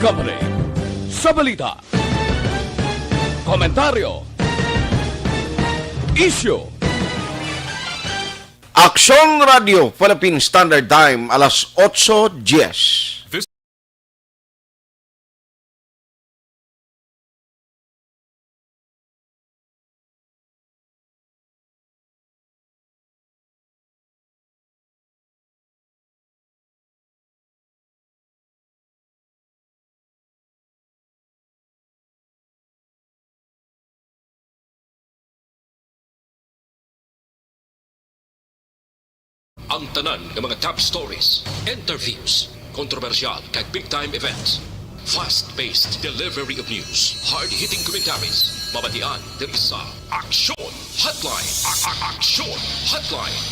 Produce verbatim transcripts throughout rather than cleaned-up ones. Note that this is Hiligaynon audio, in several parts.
Company. Sa balita, komentaryo, isyu. Aksyon Radio Philippine Standard Time, alas otso diez. Ang tanan nga mga top stories, interviews, kontrobersyal kag big time events. Fast-paced delivery of news, hard-hitting commentaries, mabatian diri sa Aksyon Hotline. A- a- Aksyon Hotline.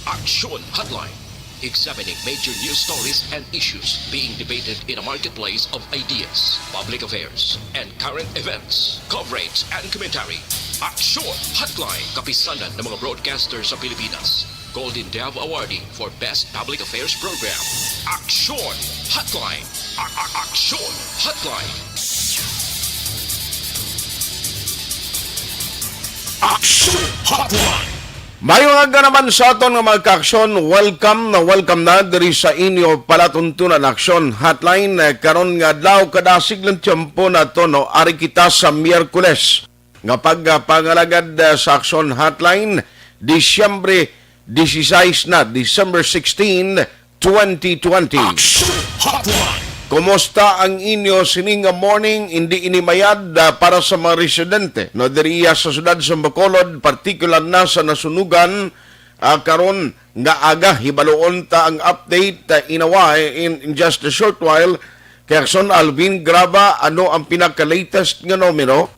Aksyon Hotline. Examining major news stories and issues being debated in a marketplace of ideas, public affairs, and current events. Coverage and commentary. Aksyon Hotline. Kapisanan ng mga broadcaster sa Pilipinas. Golden Dove Awardee for Best Public Affairs Program. Aksyon Hotline. A- a- Aksyon Hotline. Aksyon Hotline. Maayong aga naman sa aton nga mga kaaksyon. Welcome na welcome na diri sa inyo palatuntunan Aksyon Hotline. Eh, karon nga adlaw, kadasig lang tiyempo nato, no? Ari kita sa Miyerkules nga pagpangalagad, eh, sa Aksyon Hotline, Disyembre dieciséis na, December sixteen, twenty twenty. Aksyon Hotline. Kumusta ang inyo sining nga morning? Indi ini mayad, ah, para sa mga residente, no, diriya sa siyudad sa Bacolod, partikular na sa nasunugan, ah, karon nga aga. Hibaluon ta ang update, ah, in a while, in, in just a short while. Kay Aksyon Alvin Graba, ano ang pinaka-latest nga numero?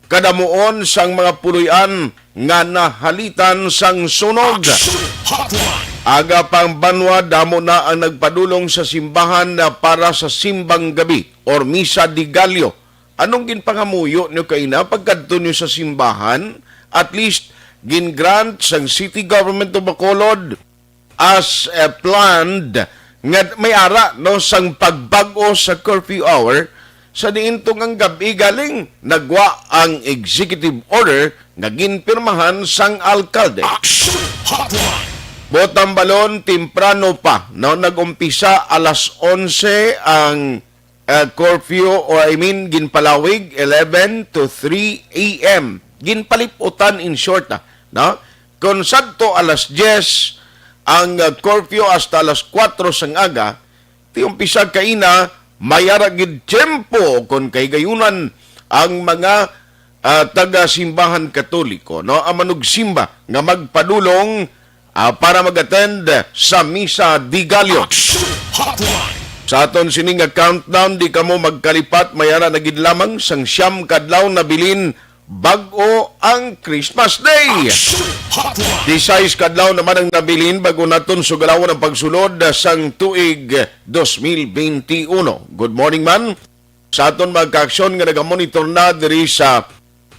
Kadamuon sang mga puloy-an nga nahalitan sang sunog. Aksyon Hotline. Aga pa ang banwa, damo na ang nagpadulong sa simbahan na para sa simbang gabi or Misa de Gallo. Anong ginpangamuyo niyo kaina pagkadto niyo sa simbahan? At least, gin-grant sang City Government of Bacolod as, eh, planned nga may ara, no, sang pagbag-o sa curfew hour, sa diin tunggang gab-i galing nagwa ang executive order nga ginpirmahan sang alkalde. Action Hotline. Botang balon, temprano pa, no, nag-umpisa alas onse ang, uh, curfew, or I mean, ginpalawig, eleven to three a m. Ginpaliputan, in short, ah, no? Kung sadto alas diyes ang, uh, curfew hasta alas kuwatro sang aga, ti umpisa kaina, may ara gid tiyempo kon kahigayunan ang mga, ah, taga-simbahan Katoliko, no, ang manugsimba nga magpadulong, ah, para mag-attend sa Misa de Gallo. Action Hotline. Sa aton sini nga countdown, di kamo magkalipat, may ara na gid lamang sang siyam ka adlaw nabilin bag-o ang Christmas Day. Action Hotline. Disais ka adlaw naman ang nabilin bag-o naton sugalawon ang pagsulod sang tuig dos mil benti uno. Good morning man sa aton mga kaaksyon nga nagamonitor na diri sa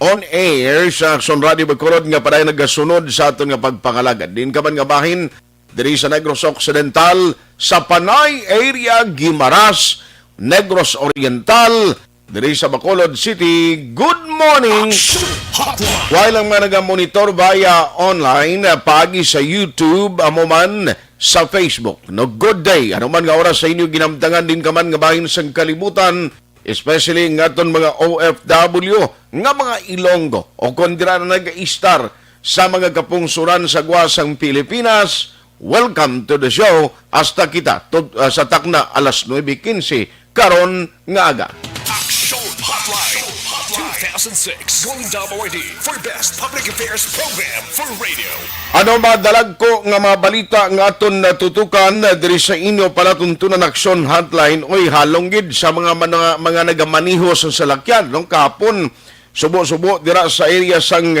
on air sa Aksyon Radio Bacolod nga padayon nagasunod sa aton nga pagpangalagad. Diin ka man nga bahin, diri sa Negros Occidental, sa Panay area, Guimaras, Negros Oriental, diri sa Bacolod City. Good morning. Action Hotline. While ang mga nagamonitor via online, ah, paagi sa YouTube, amo man sa Facebook. No, good day. Ano man nga oras sa inyo ginamtangan, diin ka man nga bahin sang kalibutan, especially nga aton mga O F W, nga mga Ilonggo, o kon dira na nag-istar sa mga kapungsuran sa gwa sang Pilipinas, welcome to the show. Hasta kita to, ah, sa takna alas nuebe quince karon nga aga. Action Hotline two thousand six Golden Dove Awardee for Best Public Affairs Program for Radio. Ano madalag ko nga mga balita nga aton natutukan diri sa inyo palatuntunan Action Hotline? Oy, halong gid sa mga, mga, mga nagamaniho sa salakyan, no? Kahapon, subo-subo dira sa area sang,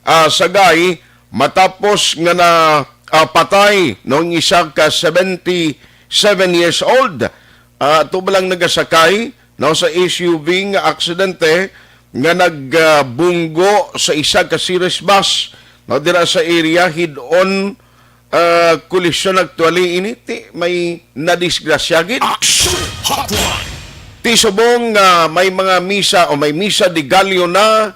ah, Sagay, matapos nga na, ah, patay, no, ang isa ka seventy-seven years old, ah, ato ba lang nagasakay, no, sa S U V nga aksidente nga nagbunggo sa isa ka series bus, no, dira sa area, hid-on Ah, kolisyon actually ini, ti may nadisgrasya gid. Action Hotline. Ti subong nga may mga misa o may misa de Gallo na,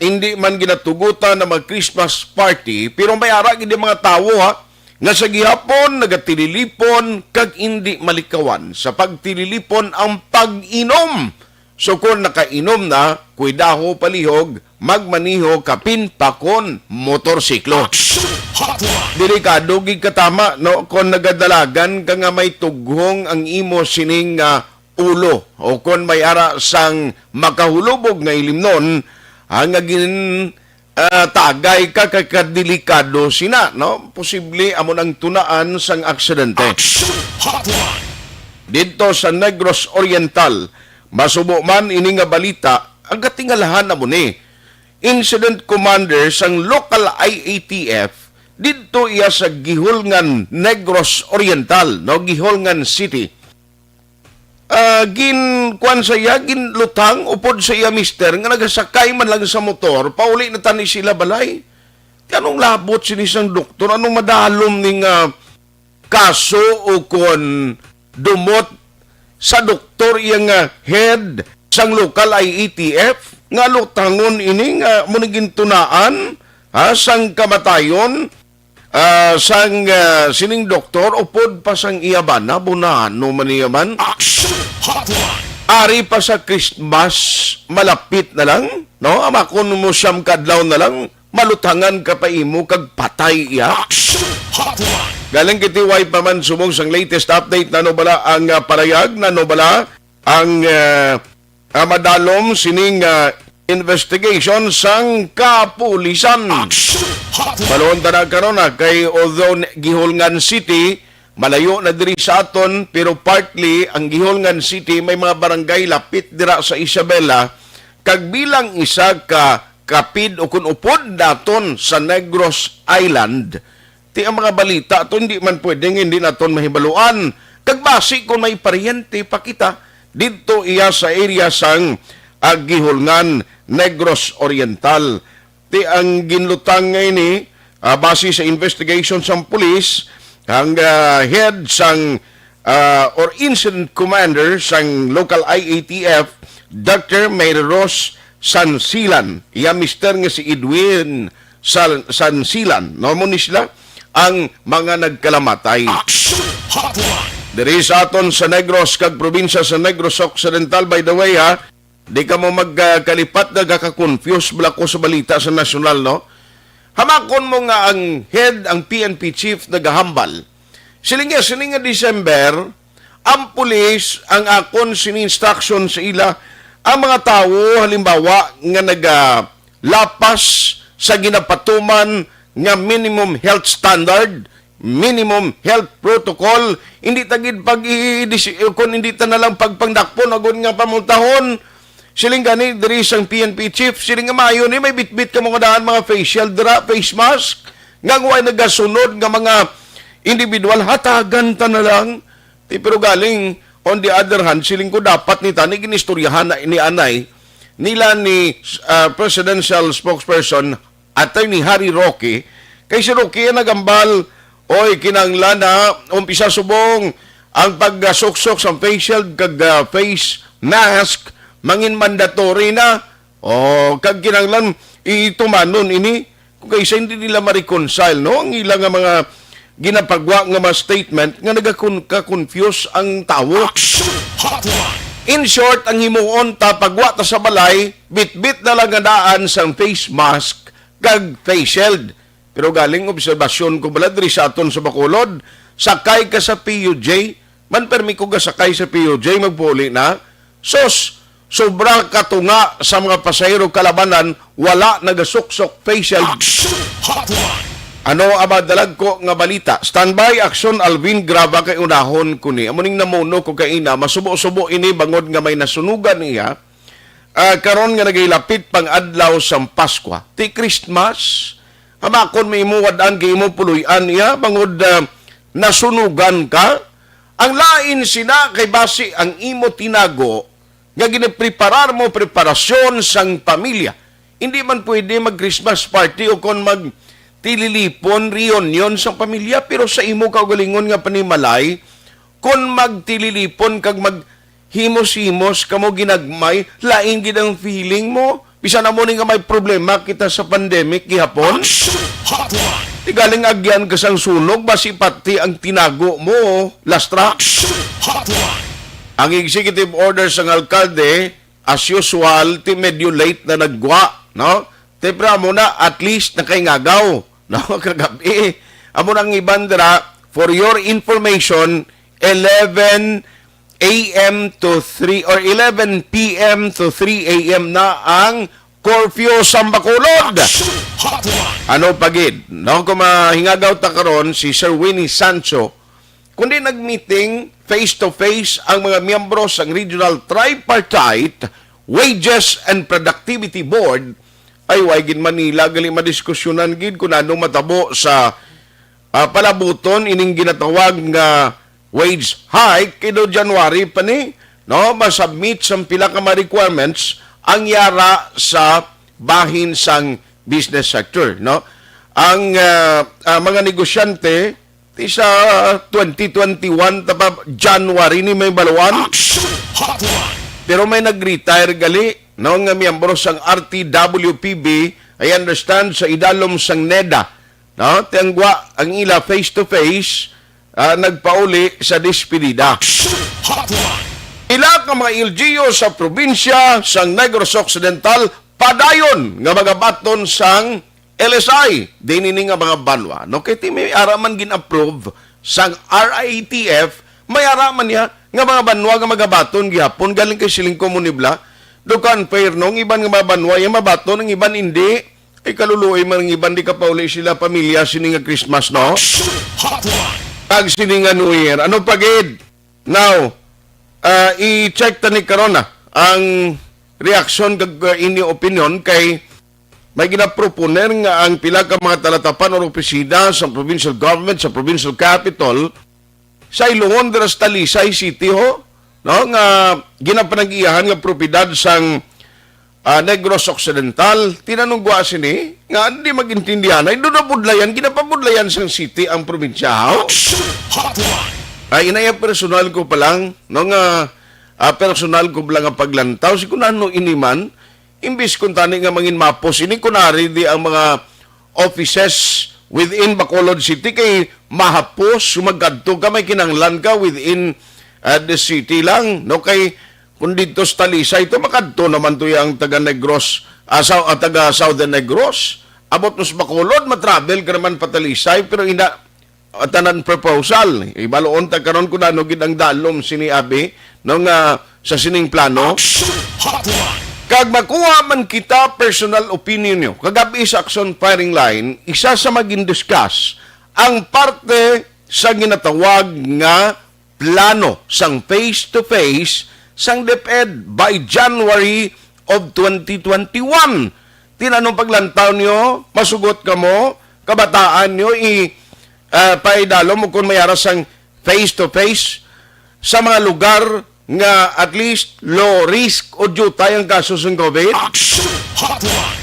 hindi man ginatugutan ang mga Christmas party, pero may ara gid ang mga tawo, ha, nga sa gihapon nagatililipon kag hindi malikawan sa pagtililipon ang pag-inom. So, kon nakainom na, kuidaho palihog, magmaneho kapin pa kon motorsiklo. Action Hotline. Delikado gid katama, no, kon nagadalagan ka nga may tughong ang imo sining, ah, ulo, o kon may ara sang makahulubog nga ilimnon, ah, nga gin, ah, tagay ka, ka, kadelikado sina, no? Posible amo nang tunaan sang aksidente. Action Hotline. Didto sa Negros Oriental, masubo man ini nga balita, ang katingalahan amo ni Incident Commander sang local I A T F didto iya sa Gihulngan, Negros Oriental, no, Gihulngan City. Ah, gin-, kuwan sa iya, ginlutang upod sa iya mister nga nagasakay man lang sa motor, pauli na tani sila balay. Ti anong labot sini sang doktor? Anong madalom ning, ah, kaso o kon dumot sa doktor iya nga head sang local I A T F nga lutangon ini nga mo ni gintunaan, ha, sang kamatayon, ah, sang, ah, sining doktor upod pa sang iya bana, bunano man niya man. Action Hotline. Ari pa sa Christmas, malapit na lang, no? Amakon mo siyam ka adlaw na lang, malutangan ka pa imo kag patay iya. Action Hotline. Galing kay T Y pa man subong sang latest update, nano bala ang, ah, parayag, nano bala ang, ah, ah, madalom sining, ah, investigation sang kapulisan. Action Hotline. Balon ta na karon, ah, kay although ni-, Gihulngan City, malayo na diri sa aton, pero partly ang Gihulngan City may mga barangay lapit dira sa Isabela, kag bilang isa ka kapid o kun upod naton sa Negros Island, ti ang mga balita to hindi man pwede nga hindi naton mahibaluan. Kag basi kung may paryente pa kita didto iya sa area sang, ah, Gihulngan, Negros Oriental. Ti ang ginlutang nga ini, ah, base sa investigation sang pulis, ang, ah, head sang, ah, or incident commander sang local I A T F, Doctor Mary Rose Sansilan, iya mister nga si Edwin Sal-, Sansilan, no, mo ni sila ang mga nagkalamatay. Action Hotline. Diri sa aton sa Negros kag probinsya sa Negros Occidental, by the way, ha, di ka mo magkalipat, nagaka-confuse bala ko sa balita sa nasyonal, no? Hamakon mo nga ang head, ang P N P chief, nagahambal. Siling niya, siling nga December, ang pulis, ang akon sini instruction sa ila, ang mga tawo, halimbawa, nga nagalapas sa ginapatuman nga minimum health standard, minimum health protocol, hindi ta gid pag i-, i-, kung hindi ta na lang pagpangdakpon, agod nga pamultahon, siling gani diri sang P N P chief, siling nga maayo ni may bitbit ka mga daan, mga face shield dira, face mask, nga way nagasunod nga mga individual, hatagan ta na lang. Ti, pero galing, on the other hand, siling ko dapat ni tani ginistoryahan na ni anay nila ni, ah, presidential spokesperson Attorney Harry Roque, kay si Roque ang nagambal, oy, kinahanglan na umpisa subong ang pagsuksok sa face shield kag, ah, face mask mangin mandatory na. O, kag kinahanglan itumanon ini kung kaysa hindi nila ma-reconcile, no? Ang ila nga mga ginapagwa nga mga statement nga nagakon-, ka-confuse ang tawo. Action Hotline. In short, ang himuon ta, pagwa ta sa balay, bitbit na lang nga daan sang face mask kag face shield. Pero galing obserbasyon ko bala diri sa aton sa Bacolod, sakay ka sa P U J, man permi ko gasakay sa P U J, magpuli na. Sus, sobra katunga sa mga pasahero kalabanan, wala nagasuksok face shield. Action Hotline. Ano ang mga dalagko nga balita? Standby, Action Alvin Graba, kay unahon ko ni. Amo ning namuno ko kaina, masubo-subo ini bangod nga may nasunugan niya. Ah, karon nga nagahilapit pang adlaw sang Paskwa, ti Christmas, hamakon mo imo wad-an kay imo puloy-an iya, bangod, ah, nasunugan ka. Ang lain sina kay basi ang imo tinago nga ginapreparar mo, preparasyon sang pamilya. Hindi man pwede mag-Christmas party o kon mag tililipon, reunion sa pamilya, pero sa imo kaugalingon nga panimalay, kon magtililipon kag maghimos-himos kamo ginagmay, lain gid ang feeling mo. Bisan amo ni nga may problema kita sa pandemic gihapon. Action Hotline. Di galing agyan ka sang sunog, basi pati ang tinago mo, lastra. Action Hotline. Ang executive order sang alkalde, as usual, ti medyo late na naggwa, no? Ti pero amo na, at least nakaingagaw, no? Kagabi. Amo na ang iban dira, for your information, eleven a m to three or eleven p m to three a m na ang curfew sa Bacolod. Action Hotline. Ano pa gid, no? Kung mahingagaw ta karon, si Sir Winnie Sancho, kundi nag-meeting face-to-face ang mga miyembro sang Regional Tripartite Wages and Productivity Board, ay way gid Manila gali madiskusyonan gid kung ano matabo sa, ah, palabuton ining ginatawag nga wage hike kay do January pa ni, no, masubmit sang pila ka mga requirements ang yara sa bahin sang business sector, no? Ang, ah, ah, mga negosyante, ti sa twenty twenty-one ta pa January ni may baluan. Action Hotline. Pero may nag-retire gali, no, nga miyembro sang R T W P B, I understand, sa idalom sang neda, no? Ti ang gwa ang ila face to face, ah, nagpauli sa despedida. Action Hotline. Ila ka mga L G U sa probinsya sang Negros Occidental padayon nga magabaton sang L S I, diin ini nga mga banwa, no? Kay ti may ara man gin-approve sang R I T F, may ara man niya nga mga banwa nga magabaton gihapon, galing kay siling ko mo nibla, do ka unfair, no? Ang iban nga mga banwa, yung mabaton, ang iban hindi. Ay, kaluluoy man ang iban, di ka pauli sila pamilya, sini nga Christmas, no? Action Hotline. Kag sini nga New Year. Ano pa gid? Now, ah, i-check ta ni karon na ang reaksyon kag, ah, inyo opinion kay may ginaproponer nga ang pila ka mga talatapan o opisina sa provincial government, sa provincial capitol, sa Ilungon, dira sa Talisay City, ho, no, nga ginapanag-iyahan nga propiedad sang, ah, Negros Occidental. Tinanong gwa sini nga di magintindihan ay do nabudlayan, ginapabudlayan sang city ang probinsya, ho? Action Hotline. Ay, inaya personal ko pa lang, no, nga, ah, personal ko pa lang ang paglantaw. Si kunano ini man, imbis kuntani nga mangin mapos ini, kunari di ang mga offices within Bacolod City kay mahapos, magkadto ka, may kinahanglan ka within, ah, the city lang, no? Kay kung dito sa Talisay, ito makadto naman to yung taga Negros, ah, sa, ah, taga Southern Negros. Abot mo sa Bacolod, matravel ka naman pa Talisay, pero ina, ah, tanan proposal. Ibaloon ta karon kung ano gid ang dalom sini abi, no, nga sa sining plano. Action Hotline. Kag makuha man kita personal opinion nyo. Kagabi sa Action Firing Line, isa sa magin discuss ang parte sa ginatawag nga plano sang face-to-face sang DepEd by January of twenty twenty-one. Tinanong paglantaw nyo, masugot kamo, kabataan nyo, i, ah, paidalom mo kung may ara sang face-to-face sa mga lugar nga at least low risk o diutay ang kaso sang COVID. Action Hotline.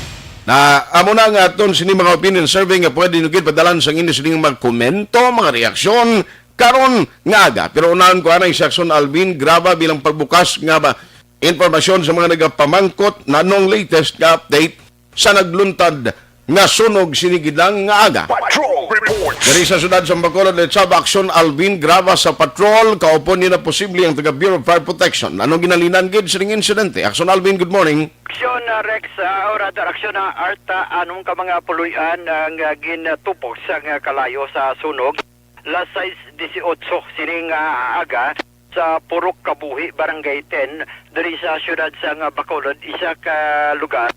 Na, amo na nga aton sini mga opinion survey nga pwede nyo gid padalan sang inyo sining mga komento, mga reaksyon, karon nga aga. Pero unahan ko anay si Action Alvin Graba bilang pagbukas nga ba, impormasyon sa mga nagapamangkot na anong latest nga update sa nagluntad nga sunog sini gid lang nga aga. Patrol Report. Diri sa siyudad sa Bacolod, let's have Action Alvin Graba sa patrol. Kaupon niya na posible ang taga Bureau of Fire Protection. Anong ginalinan gid sining insidente? Action Alvin, good morning. Action, ah, Rex, ah, or other action, ah, Art, ah, anong ka mga puloy-an ang, ah, ginatupok sa, ah, kalayo sa sunog? Las sais dieciocho sining, ah, aga sa Purok Kabuhi, Barangay ten, diri sa siyudad sang Bacolod, isa ka lugar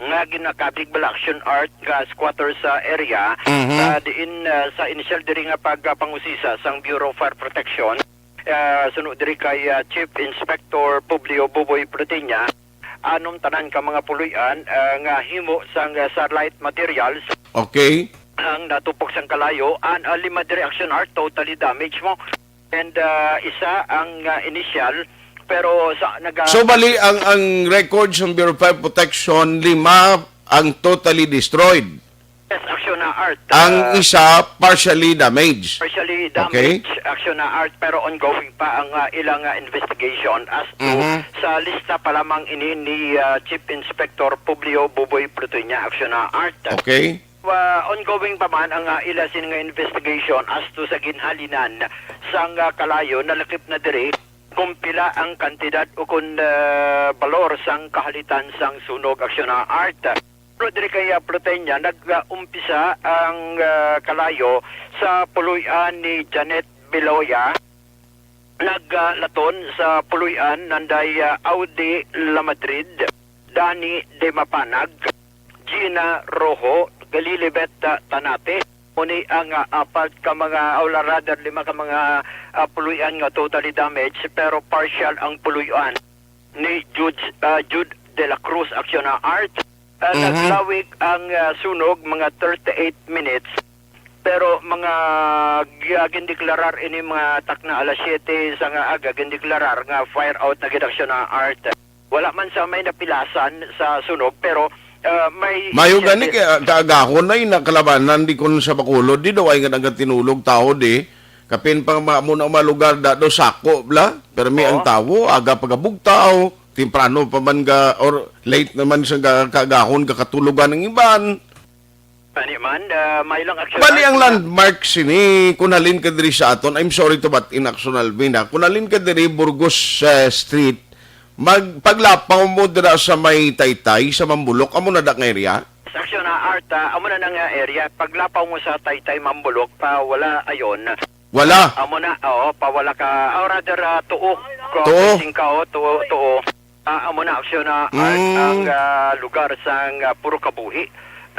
nga ginakabig bala Action Art nga squatters, ah, area, Mhm. ah, diin, ah, sa inisyal diri nga pagpangusisa sang Bureau of Fire Protection, ah, suno diri kay, ah, Chief Inspector Publio Buboy Prudenia, anom tanan ka mga puloy-an, ah, nga himo sang, ah, Starlight Materials Okay. ang natupok sang kalayo, and, ah, lima diri Action Art totally damage mo. And, ah, isa ang, ah, initial, pero sa naga- So, bali, ang, ang record sa Bureau of Fire Protection, lima ang totally destroyed. Yes, Aksyon na Art. Ang Ah, isa, partially damaged. Partially Okay. Damaged, Aksyon na Art, pero ongoing pa ang, ah, ilang, ah, investigation as to Mhm. sa lista pa lamang ini ni, ah, Chief Inspector Publio Buboy Plutiña, Aksyon na Art. Okay. Ah, ongoing pa man ang, ah, ila sini nga investigation as to sa ginhalinan sang, ah, kalayo nalakip na diri kung pila ang kantidad o kung, ah, balor sang kahalitan sang sunog, Aksyon na Art. Pero diri kay, ah, Plutiña, nag-umpisa ang, ah, kalayo sa puloy-an ni Janet Beloya. Naglaton sa puloy-an nanday, ah, Audi La Madrid, Dani De Mapanag, Gina Rojo, Lilibet, ah, Tanate. Muni ang, ah, apat ka mga, or rather, lima ka mga, ah, puloy-an nga totally damaged, pero partial ang puloy-an ni Jude, ah, Jude de la Cruz, Aksyon na Art. Ah, Mhm. Naglawig ang, ah, sunog mga thirty-eight minutes, pero mga gi-, gindeklarar ini mga takna alas siyete sa nga aga, gindeklarar nga fire out na gid, Aksyon na Art. Wala man sa may napilasan sa sunog, pero, ah, may Mayo gani kay, ah, kaagahon na ina kalabanan di kon sa Bacolod, di daw ay nga nagatinulog tawo di. Kapin pa ma-, mo na mga lugar da do sako bla. Permi ang Oo. Tawo, aga pagabugtaw, temprano pa man ga, or late naman sa ga-, kaagahon, gakatulogan ang iban. Ani man, ah, may lang aksyon Bali ang na landmark sini, kung halin ka diri sa aton, I'm sorry to butt in, Aksyon Alvin, ha. Kung halin ka diri, Burgos, eh, Street, mag-, paglapaw mo dira sa may Taytay, sa Mambulok, amo na da nga area? Sa aksyon na Art, ah, amo na na nga area. Paglapaw mo sa Taytay, Mambulok, pa wala ayon. Wala? Amo na, oo, pa wala ka, or rather, ah, tuo. Ko, Tuo? Singka, oh, tuo, tuo. Ah, amo na, aksyon na Art, Mm. ang, ah, lugar sang, ah, puro kabuhi.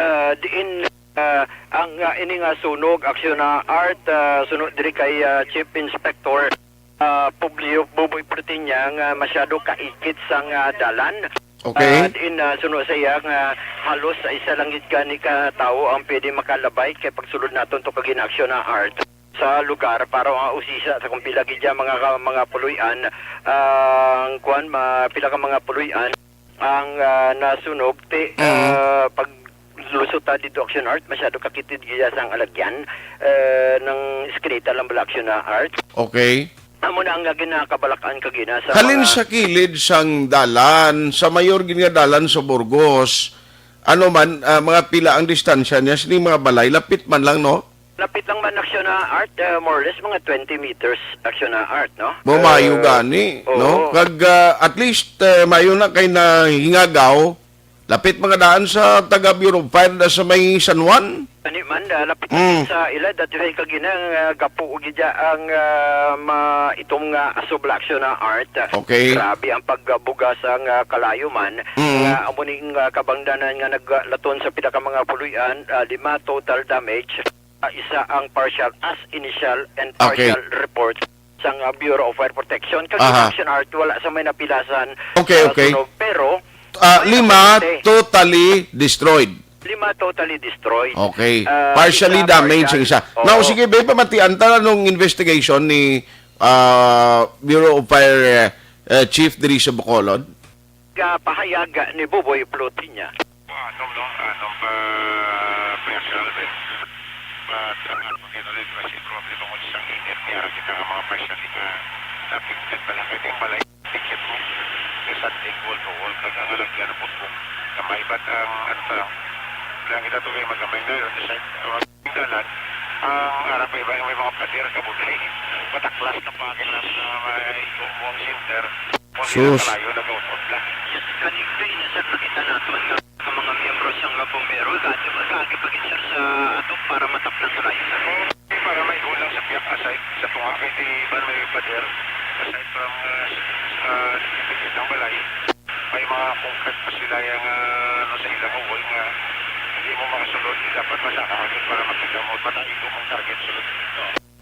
Ah, diin, ah, ang, ah, ini nga sunog, aksyon na Art, ah, sunog diri kay, ah, Chief Inspector, ah, Publio Buboy Plutiña nga masyado kaikit sang, ah, dalan. Okay. Ah, diin, ah, suno sa iya nga halos sa isa lang gid gani ka tawo ang pwede makalabay kay pagsulod naton to kag in-action na Art sa lugar para nga usisa sa kung pila gid ya mga ka-, mga puloy-an ang kuan, ma-, pila ka mga puloy-an ang, ah, nasunog ti, Mm. ah, paglusot ta dito Action Art, masyado kakitid gid ya sang alagyan, eh, nang iskinita lang bala Action na Art. Okay. Amo na ang ginakabalak-an kagina sa Halin mga sa kilid sang dalan, sa mayor gid nga dalan sa Burgos, ano man, ah, mga pila ang distansya niya sini mga balay, lapit man lang, no? Lapit lang man, Aksyon na Art, ah, more or less mga twenty meters, Aksyon na Art, no? Mo mayo Eh, gani, oo. No? Kag, ah, at least, eh, mayo na kay nahingagaw, lapit mga daan sa taga Bureau of Fire na sa may San Juan. Ani man, ah, lapit Mm. sa ila, dati sa ikaginang, ah, gapo gid ya ang, ah, ma-, itom nga asobla, Aksyon na Art. Okay. Grabe ang pagbuga sang, ah, kalayo man. Mm. Nga amo ning, ah, kabangdanan nga naglaton sa pila ka mga puloy-an, ah, lima total damage. Ah, isa ang partial as initial and Okay. Partial report sang, ah, Bureau of Fire Protection. Kag Aha. Action Art, wala sa may napilasan, Okay, ah, okay. Sunog. Pero, Ah, may lima napilasan, eh. Totally destroyed. Lima totally destroyed. Okay. Ah, Partially isa damaged ang partial. Isa. Oo. Now, sige, be, pamatian ta nung investigation ni, ah, Bureau of Fire, eh, eh, Chief diri sa Bacolod. Gapahayag ni Buboy Plutiña. Anom, no? Anom pa, Kuya Calvin. But, uh, ano, dito, dito, kasi probably tungod sa init niya, kita nga mga partially na affected pa lang. Kaya yung balay, dikit mo. Yung something wall to wall, kag ang alagyan ng putbong. Gamay ba't ang, ano pa lang? Lang kita to kayo magamay na yun. Sa, uh, dalan, ang harap pa iba, may mga pader, kabunay. Mataklas na pa, kailangan na may umuang center. Sus. Kalayo, nag-out-out lang. Yes, kanigday na, sir, nakita naton nga ang mga miyembro sang mga bombero, gati, gati pa gid, sir, sa ato para mataplan kalayo, sir. Para may gulang sa piyak aside sa tunga kay di ba may pader, aside from, uh, s-, uh, ng balay, may mga concrete pa sila yung, uh, ano, sa ilang wall nga hindi mo makasulod, di dapat masaka agad para makita mo, patay ko mong target sulod.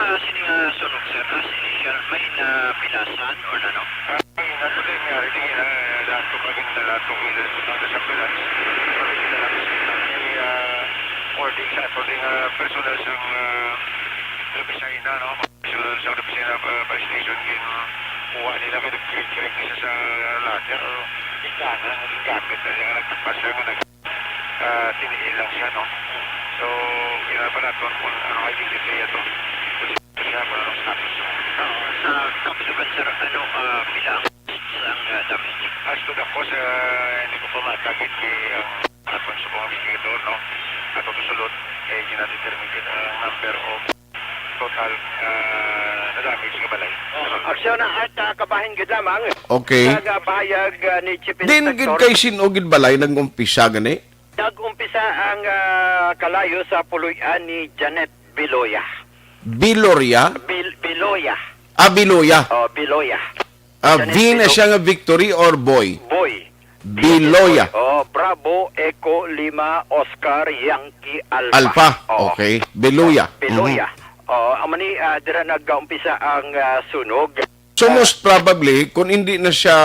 Ah, sini nga sunog, sir, as initial, may napilasan or ano? Ah, may natuloy nga, hindi na, lahat ko pa rin na lahat ko rin na sa ambulance. Pero hindi na lang sa may, ah, warding sa ato, di nga personal sa, ah, Labisay na, no? Personal sa Labisay na, ah, police station, din kuha nila kay nagkirig-kirig isa sa ladder, o ikana, naging gamit na siya, nagtapas siya, nag-, ah, tiniil lang siya, no? So, kailangan pa naton kung ano ay gigit niya to. Siya, kung anong status niya. Oo, sa kapisakan, sir, ano, ah, pila ang, ang, ah, damage? As to the cause, ah, hindi ko pa matagit kay ang aton sa mga investigador, no? Ato to sulod, eh, ginadetermine ang number of total, ah, na damage nga balay. Oh, aksyon na at, ah, kabahin gid lamang. Okay. Sa, ah, pahayag, ah, ni Chief Din gid Inspector. Kay sin-o gid balay nag-umpisa gani? Nag-umpisa ang, ah, kalayo sa puloy-an ni Janet Biloya. Biloria? Bil-, Biloya. Ah, Biloya. Oh, Biloya. Ah, Janet V na Bilo- siya nga Victory or Boy? Boy. Biloya. Oh, Bravo, Echo, Lima, Oscar, Yankee, Alpha. Alpha. Oh. Okay. Biloya. Biloya. Mhm. Oh, amo ni, ah, dira nag-umpisa ang, ah, sunog. So, ah, most probably, kung hindi na siya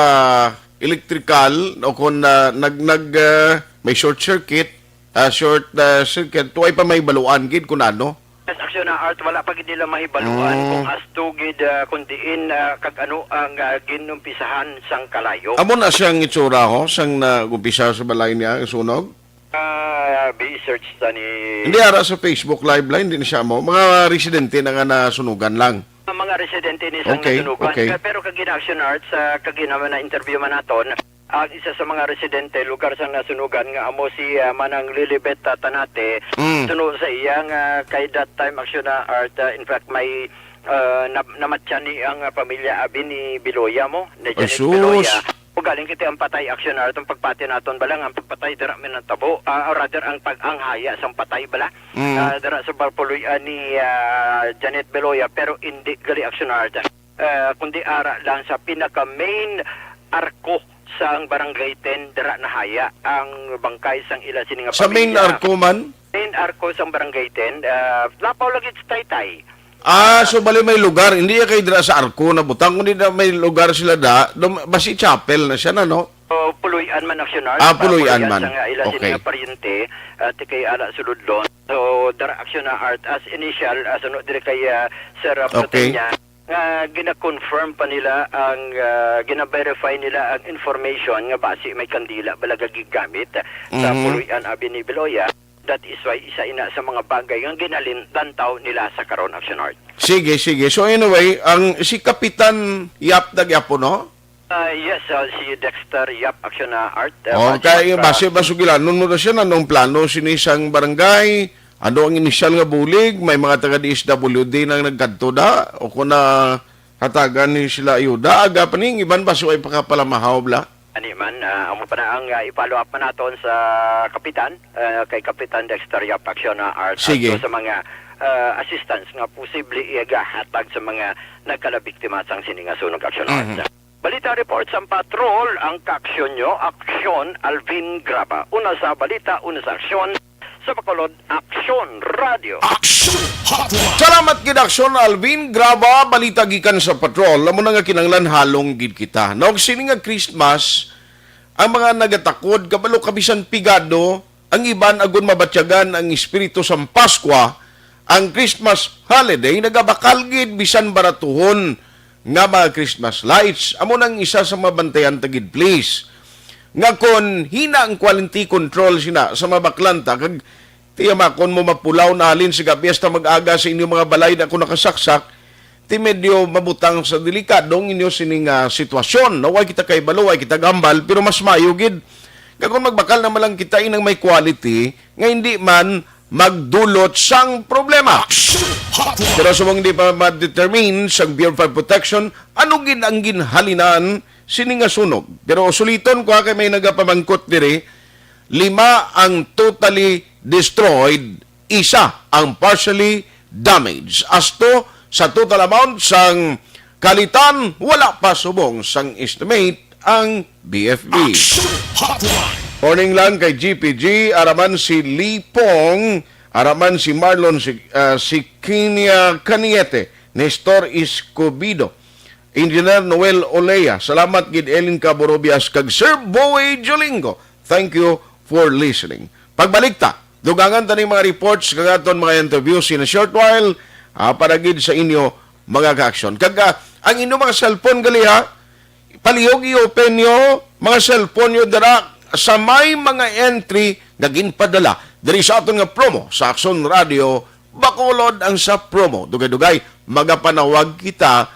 electrical o kung, ah, nag, nag, ah, may short circuit, ah, short, ah, circuit, tuway pa may baluan gid kung ano. Yes, aksyon na, Art, wala pa gid nila mahibaluan, mm, kung asto gid, ah, kung diin, ah, kag ano ang, ah, ginumpisahan sang kalayo. Amo na siyang itsura, ho, sang nag-umpisa sa balay niya ang sunog? Ah, bi-search ta ni... Hindi, ara sa Facebook Live lang, hindi na siya mo. Mga residente na nga nasunugan lang. Ang mga residente ni sang... Okay, nasunugan. Okay. Pe-, pero kag in action, Art, sa kagina man na interview man naton, ang isa sa mga residente lugar sang nasunugan nga amo si, ah, Manang Lilibet, ah, Tanate, mm, suno sa iya nga kay that time, action na, Art, ah, in fact, may, ah, na-, namatyan ni ang, ah, pamilya abi ni Biloya mo, ni Ay, Janet sus. Biloya. Ugaling kita ang patay, action na itong pagpati naton bala nga ang pagpatay dira man ang tabo, ah, or rather ang pag-, ang haya sang patay bala. Mm. Ah, dira sa barpuluyan ni, ah, Janet Beloya, pero hindi gali, action na, ah, kundi ara lang sa pinaka main arko sang Barangay ten, dira nahaya ang bangkay sang ila sini nga pamilya. Sa main arko man? Main arko sang Barangay ten, ah, lapaw lagi sa Taytay. Ah, so bali may lugar, hindi ya kay dira sa arko na butang, kundi na may lugar sila da, dum-, basi chapel na siya na, no? So, Puloy-an man, action na, ah, Puloy-an man. Sa nga ila sini nga paryente, ah, ti kay Ala Suludlon. So, dara, action na, Art, as initial, ah, suno diri kay, ah, Sir, ah, okay. Protenya, nga gina-confirm pa nila ang, ah, gina-verify nila ang information nga basi may kandila bala nga gigamit sa, mhm, Puloy-an abi ni Biloya. That is why isa ina sa mga bagay nga ginalindantaw nila sa karon, action, Art. Sige, sige. So anyway, ang si Kapitan Yap na gyapon, no? Ah, yes, ah, si Dexter Yap, action na, Art, ah, oh, base kay pa base ba sugilanon mo na siya na nung plano sini sang barangay? Ano ang inisyal nga bulig? May mga taga D S W D nang nagkadto da? O kung na hatagan ni sila ayuda? Aga pa ning iban ba suway pakapalamahaw bla? Ani man, ah, amo pa na ang, ah, i-follow up man naton sa kapitan, ah, kay Kapitan Dexter Yap, action na, Art, sige, ato sa mga, ah, assistance nga posible igahatag sa mga nagkalabiktima sang sini nga sunog, action, Art. Mhm. Balita report sa Patrol, ang kaaksyon nyo, aksyon, Alvin Graba. Una sa balita, una sa aksyon, sa Bacolod, Aksyon Radio. Aksyon Hotline. Salamat gid, Aksyon Alvin Graba. Balita gikan sa Patrol. Amo na nga kinahanglan halong gid kita. Naog sini nga Christmas, ang mga nagatakod, kabalo ka bisan pigado, ang iban agon mabatyagan ang espiritu sang Paskwa, ang Christmas holiday, nagabakal gid bisan baratuhon nga mga Christmas lights. Amo nang isa sa mga bantayan ta gid, please. Nga kon hina ang quality control sina sa mga baklanta, kag tiyamakon mo mapulaw na halin sa gabi hasta mag-aga sa inyong mga balay na ako nakasaksak, ti medyo mabutang sa delikado ang inyo sining, ah, sitwasyon. Na way kita kay balo, way kita gambal, pero mas mayo gid nga kung magbakal naman lang kita inang may quality nga hindi man magdulot sang problema. Action Hotline. Pero subong di pa ma-determine sang Bureau of Fire Protection ano gid ang ginhalinan sini nga sunog. Pero suliton ko, ha, kay may nagapamangkot diri, lima ang totally destroyed, isa ang partially damaged. Asto sa total amount sang kalitan, wala pa subong sang estimate ang B F B. Action Hotline. Morning lang kay G P G, araman si Lipong, araman si Marlon, si, ah, si Kinia Caniete, Nestor Escobido, Engineer Noel Olea, salamat gid Elin Caborobias kag Sir Boy Jolingo. Thank you for listening. Pagbalik ta, dugangan ta ning mga reports kag aton mga interviews in a short while, ah, para gid sa inyo mga ka-action. Kag, ah, ang inyo mga cellphone gali ha, palihog i-open nyo mga cellphone nyo dira sa may mga entry nga ginpadala diri sa aton nga promo sa Aksyon Radio, Bacolod ang sa promo. Dugay-dugay, magapanawag kita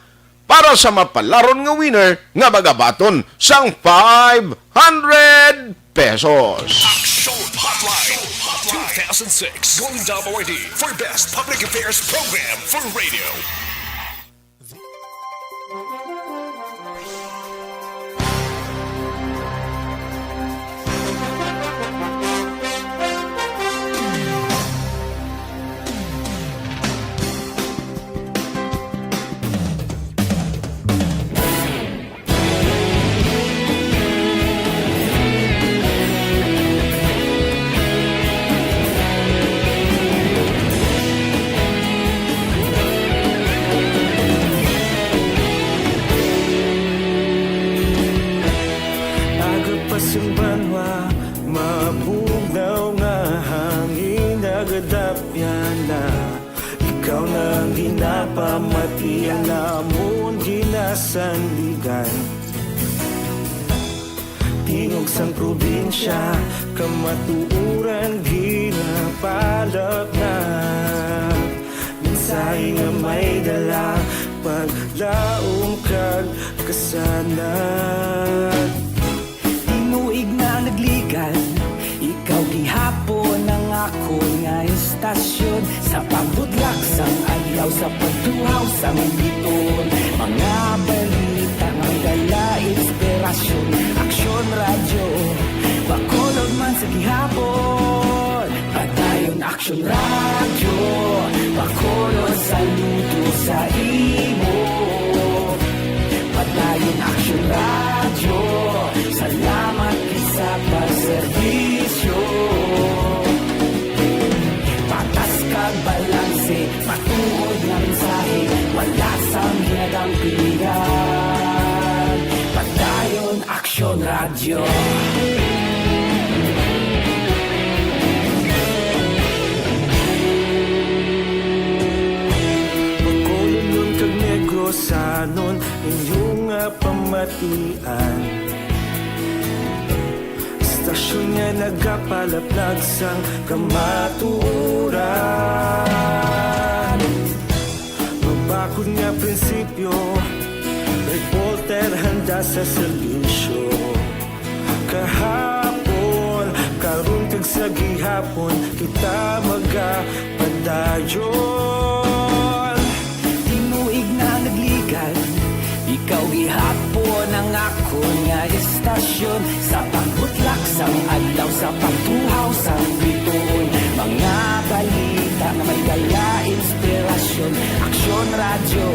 para sa mapalaron nga winner nga magabaton sang five hundred pesos. Action Hotline two thousand six Golden Dome Awardee for Best Public Affairs Program for Radio. Aga pa sang banwa, mabugnaw nga hangin nagadapyan na. Ikaw na ang ginapamati, ang amon ginasandigan. Tingog sang probinsya, kamatuoran ginapalapnag. Mensahe nga may dala, paglaom kag kasanag. Tinuig na nagligad, ikaw gihapon ang akon nga estasyon. Sa pagbudlak sang adlaw, sa pagtuhaw sang biton, mga balita nga dala inspirasyon. Aksyon Radyo, Bacolod man sa gihapon. Padayon Aksyon Radyo, Bacolod, saludo sa imo. Padayon Aksyon Radyo, salamat gid sa pagserbisyo. Patas kag balanse, matuod nga mensahe, wala sang ginadampigan. Padayon Aksyon Radyo. Bacolod kag Negrosanon, inyo nga pamatian. Estasyon nga nagapalaplag sang kamatuoran. Mabakod nga prinsipyo, reporter handa sa serbisyo. Kahapon, karon kag sa gihapon, kita magapadayon. Tinuig na nagligad, ikaw gihapon ang akon nga estasyon. Sa pagbutlak sang adlaw, sa pagtuhaw sang bituon, mga balita nga may dala inspirasyon. Aksyon Radyo,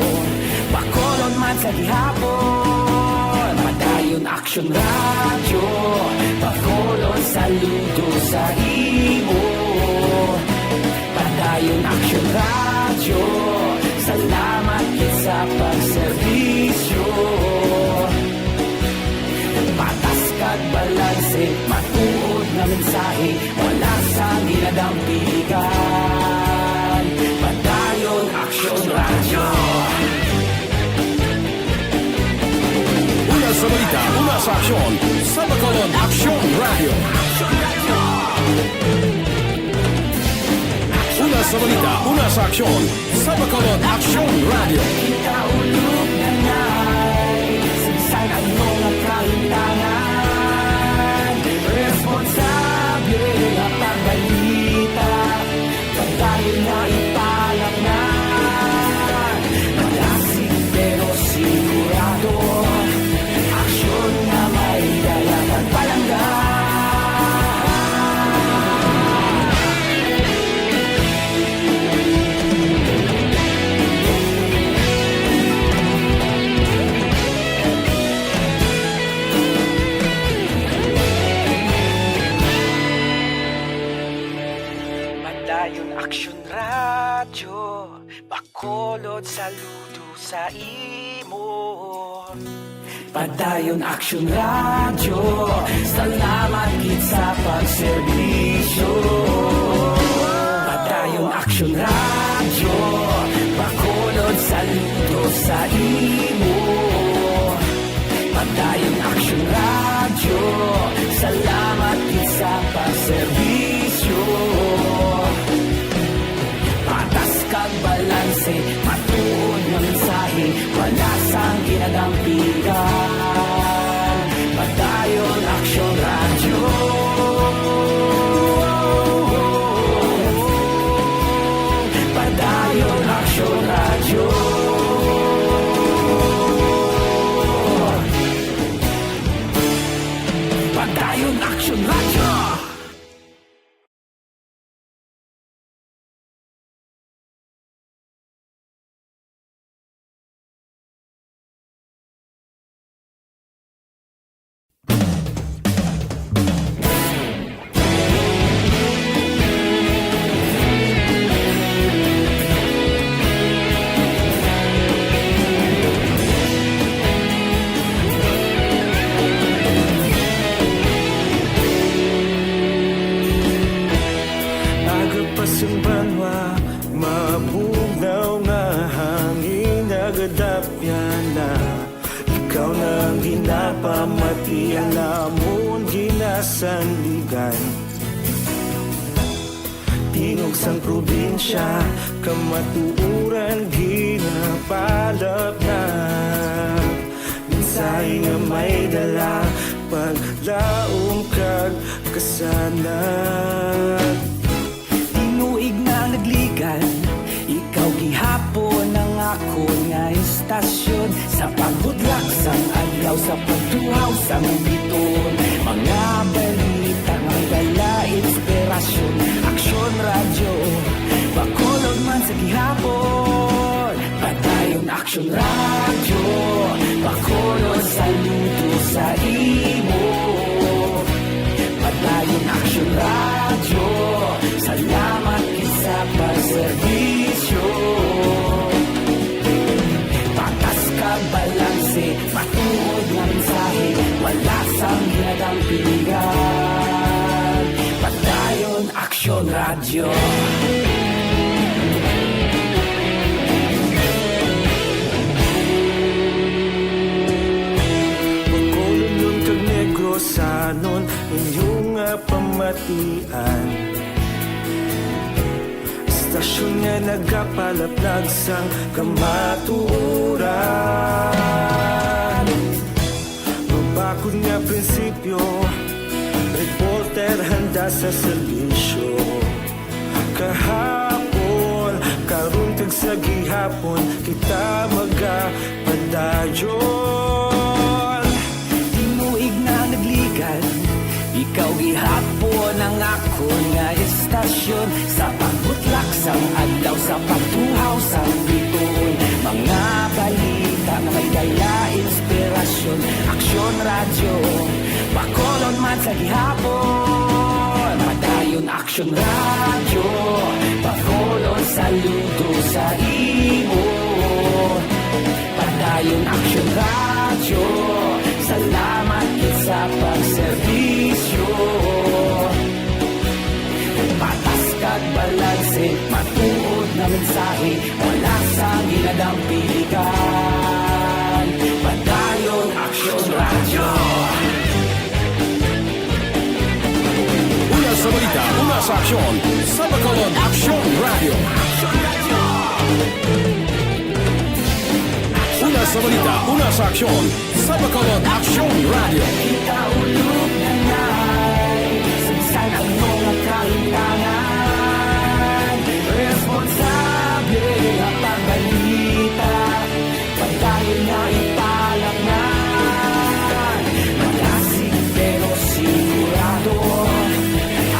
Bacolod man sa gihapon. Padayon Aksyon Radyo, Bacolod, saludo sa imo. Padayon Aksyon Radyo, salamat gid sa pagserbisyo. Patas kag balanse, matuod nga mensahe, wala sang ginadampigan. Padayon Aksyon Radyo. Una sa balita, una sa aksyon, sa Bacolod Aksyon Radyo. Una sa balita, una sa aksyon, sa Bacolod Aksyon Radyo. Kita ulog na nai, sinsay ang mga kahintangan, responsable nga pagbalita. Padayon na ipalapngan, malasig pero sigurado, aksyon nga may dala kag palangga. Padayon Aksyon Radyo, Bacolod, saludo sa imo. Padayon Aksyon Radyo, salamat gid sa pagserbisyo. Padayon Aksyon Radyo, Bacolod, saludo sa imo. Padayon Aksyon Radyo, salamat gid sa pagserbisyo. Ginapamati namon ginasandigan. Tingog sang probinsya, kamatuoran ginapalapnag. Mensahe nga may dala, paglaom kag kasanag. Tinuig na nagligan, ikaw gihapon ang akon nga istasyon. Sa pagbudlak sang adlaw, sa pagtuhaw sang biton, mga balita may dala inspirasyon. Aksyon Radyo, Bacolod man sa gihapon. Padayon Aksyon Radyo, Bacolod, saludo sa imo. Padayon Aksyon Radyo, salamat gid sa pagserbisyo. Patas kag balanse, matuod nga mensahe, wala sang ginadampigan. Padayon Aksyon Radyo. Bacolodnon kag Negrosanon, inyo nga pamatian. Istasyon nga nagapalaplag sang kamatuoran. Mabakod nga prinsipyo, reporter handa sa serbisyo. Kahapon, karon, kag sa gihapon, kita magapadayon. Tinuig na nagligan, ikaw gihapon ang akon nga istasyon. Sa pagbutlak sang adlaw, sa pagtuhaw sang bituon, mga balita nga may dala inspirasyon. Aksyon Radyo, Bacolod man sa gihapon. Padayon Aksyon Radyo, Bacolod, saludo sa imo. Padayon Aksyon Radyo, salamat gid sa pagserbisyo. Patas kag balanse, matuod nga mensahe, wala sang ginadampigan. Padayon Aksyon Radyo. Una sa balita, una sa aksyon, sa Bacolod Aksyon Radyo. Una sa balita, una sa aksyon, sa Bacolod Aksyon Radyo. Kita ulog na nay, sabisan ang mga kahitangan. Responsable nga pagbalita, padayon nga ipalapngan. Malasig pero sigurado,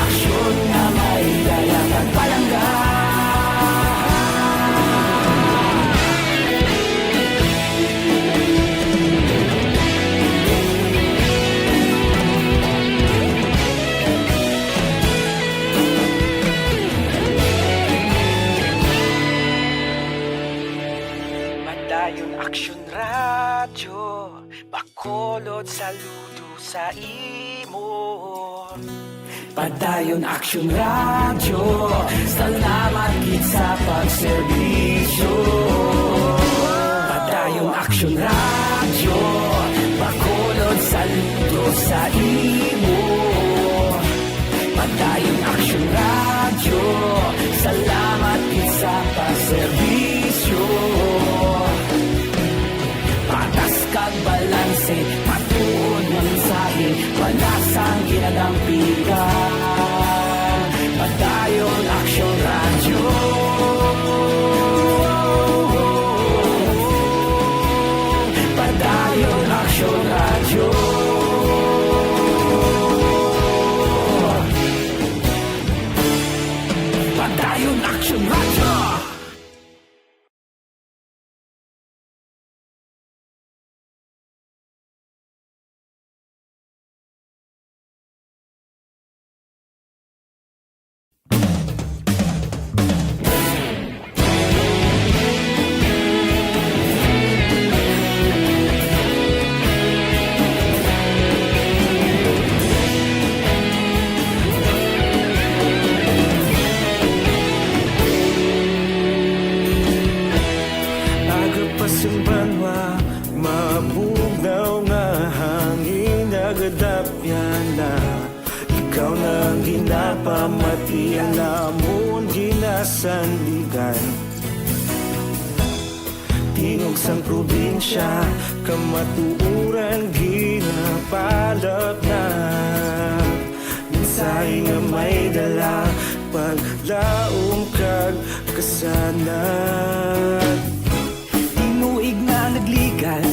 aksyon nga may dala kag palangga. Padayon Aksyon Radyo, Bacolod, saludo sa imo. Padayon Aksyon Radyo, salamat gid sa pagserbisyo. Padayon Aksyon Radyo, Bacolod, saludo sa imo. Padayon Aksyon Radyo, salamat gid sa pagserbisyo. Patas kag balanse, matuod nga mensahe, wala sang ginadampigan. Padayon Aksyon Radyo. Padayon Kadapyan na, ikaw na ang ginapamatian, amon ginasandigan. Tingog sang probinsya, kamatuoran ginapalapnag. Mensahe nga may dala, paglaom kag kasanag. Tinuig na nagligan,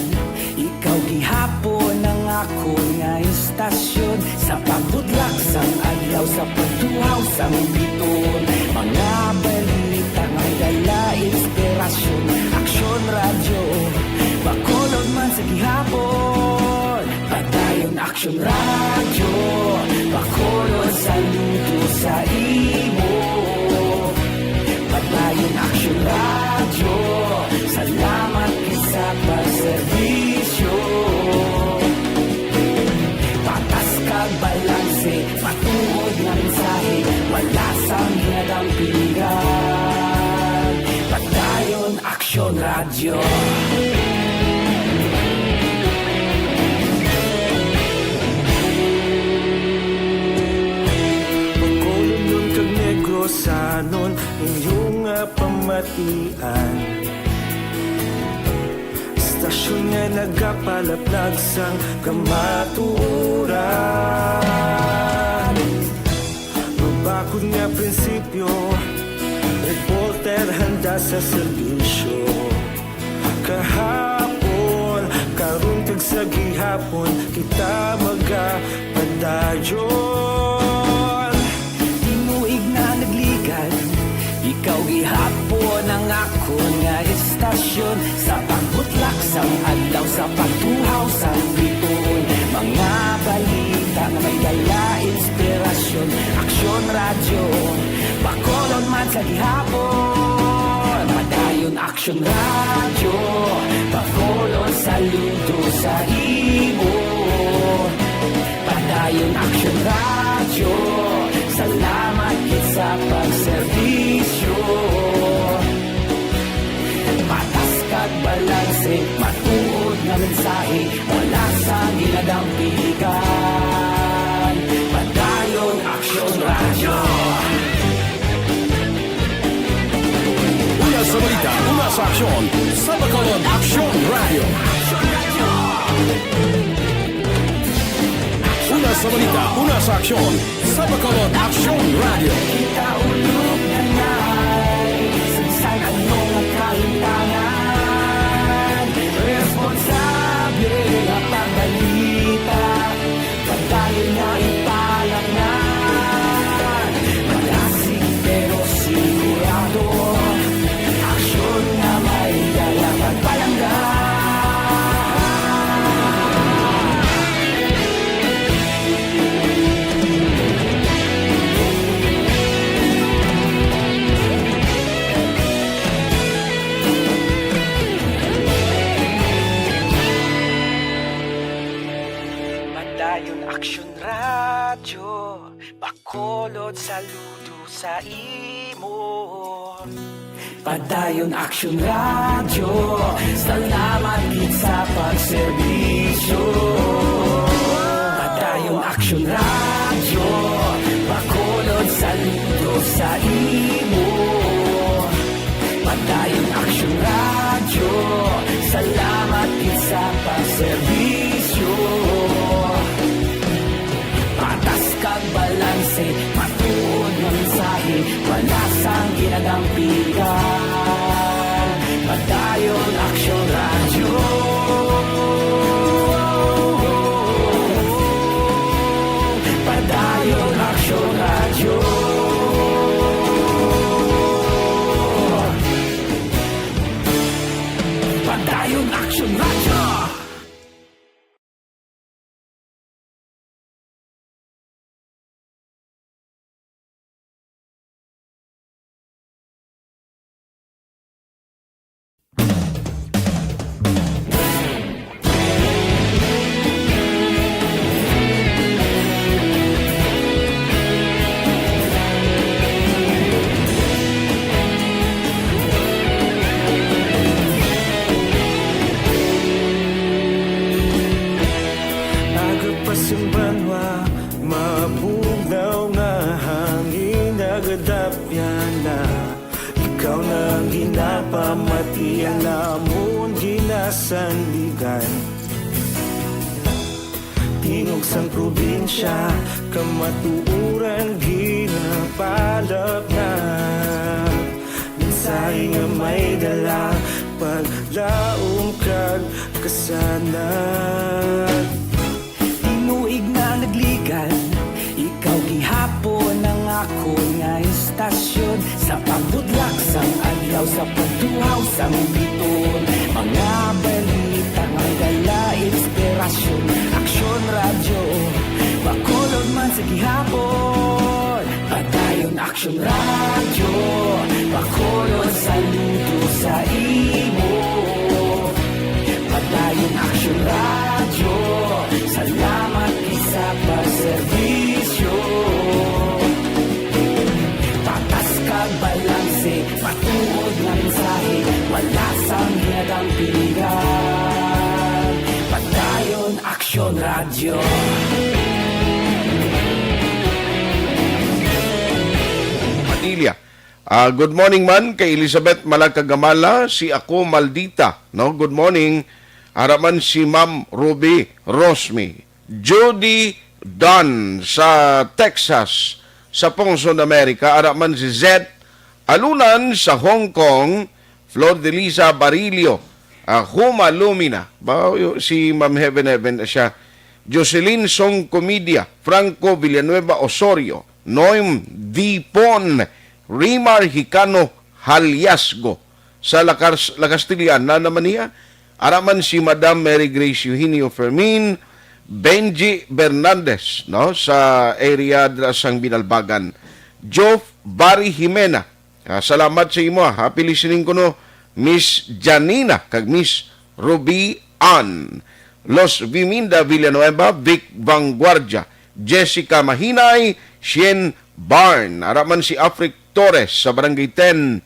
ikaw gihapon ang akon nga istasyon. Sa pagbutlak sang adlaw, sa pagtuhaw sang biton, mga balita nga may dala inspirasyon. Aksyon Radyo, Bacolod man sa gihapon. Padayon Aksyon Radyo, Bacolod, saludo sa imo. Padayon Aksyon Radyo, salamat gid sa pagserbisyo. Patas kag balanse, matuod nga mensahe, wala sang ginadampigan. Padayon Aksyon Radyo. Bacolodnon kag Negrosanon, inyo nga pamatian. Istasyon nga nagapalaplag sang kamatuoran. Mabakod nga prinsipyo, reporter handa sa serbisyo. Kahapon, karon kag sa gihapon, kita magapadayon. Tinuig na nagligan, ikaw gihapon ang akon nga istasyon. Sa pagbutlak sang adlaw, sa pagtuhaw sang biton, mga balita nga may dala inspirasyon. Aksyon Radyo, Bacolod man sa gihapon. Padayon Aksyon Radyo, Bacolod, saludo sa imo. Padayon Aksyon Radyo, salamat gid sa pagserbisyo. Patas kag balanse, matuod nga mensahe, wala sang ginadampigan. Padayon Aksyon Radyo. Una sa balita, una sa aksyon, sa Bacolod Aksyon Radyo. Una sa balita, una sa aksyon, sa Bacolod Aksyon Radyo. Kita ulog na nay, sa bisan ano nga kahintangan, responsable nga pagbalita. Padayon nga ipalapngan, malasig pero sigurado. Aksyon nga may dala pagpalangga. Padayon Aksyon Radyo, Bacolod, saludo sa imo. Padayon Aksyon Radyo, salamat gid sa pagserbisyo. Padayon Aksyon Radyo, Bacolod, saludo sa imo. Padayon Aksyon Radyo, salamat gid sa pagserbisyo. Patas kag balanse, matuod nga mensahe, wala sang ginadampigan. Padayon Aksyon Radyo. Namon ginasandigan, tingog sang probinsya, kamatuoran ginapalapnag. Mensahe nga may dala, paglaom kag kasanag. Tinuig na nagligan, ikaw gihapon ang akon nga istasyon. Sa pagbutlak sang adlaw, sa pagtuhaw sang biton, mga balita nga dala inspirasyon. Aksyon Radyo, Bacolod man sa gihapon. Padayon Aksyon Radyo, Bacolod, saludo sa imo. Padayon Aksyon Radyo, salamat gid sa pagserbisyo. Patas kag balanse, matuod nga mensahe, wala sang ginadampigan. Padayon Aksyon Radyo. Padilla. Ah, good morning man kay Elizabeth Malakagamala, si Ako Maldita, no? Good morning. Ara man si Ma'am Ruby Rosmi, Judy Don sa Texas, sa Pungson, America. Ara man si Zed Alunan sa Hong Kong, Flor Delisa Barilio, ah, Huma Lumina. Ba, si Ma'am Heaven Heaven na siya. Jocelyn Song Comedia, Franco Villanueva Osorio, Noem Dipon, Rimar Hicano Haliasgo. Sa La Cas-, La Castellana naman niya, ara man si Madam Mary Grace Eugenio Fermin, Benji Bernandez, no, sa area dira sang Binalbagan. Geoff Barry Jimena, ah, salamat sa imo, ah. Happy listening kuno, Miss Janina kag Miss Ruby Ann. Los Viminda Villanueva, Vic Vanguardia, Jessica Mahinay, Shien Barn, ara man si Afric Torres sa Barangay ten.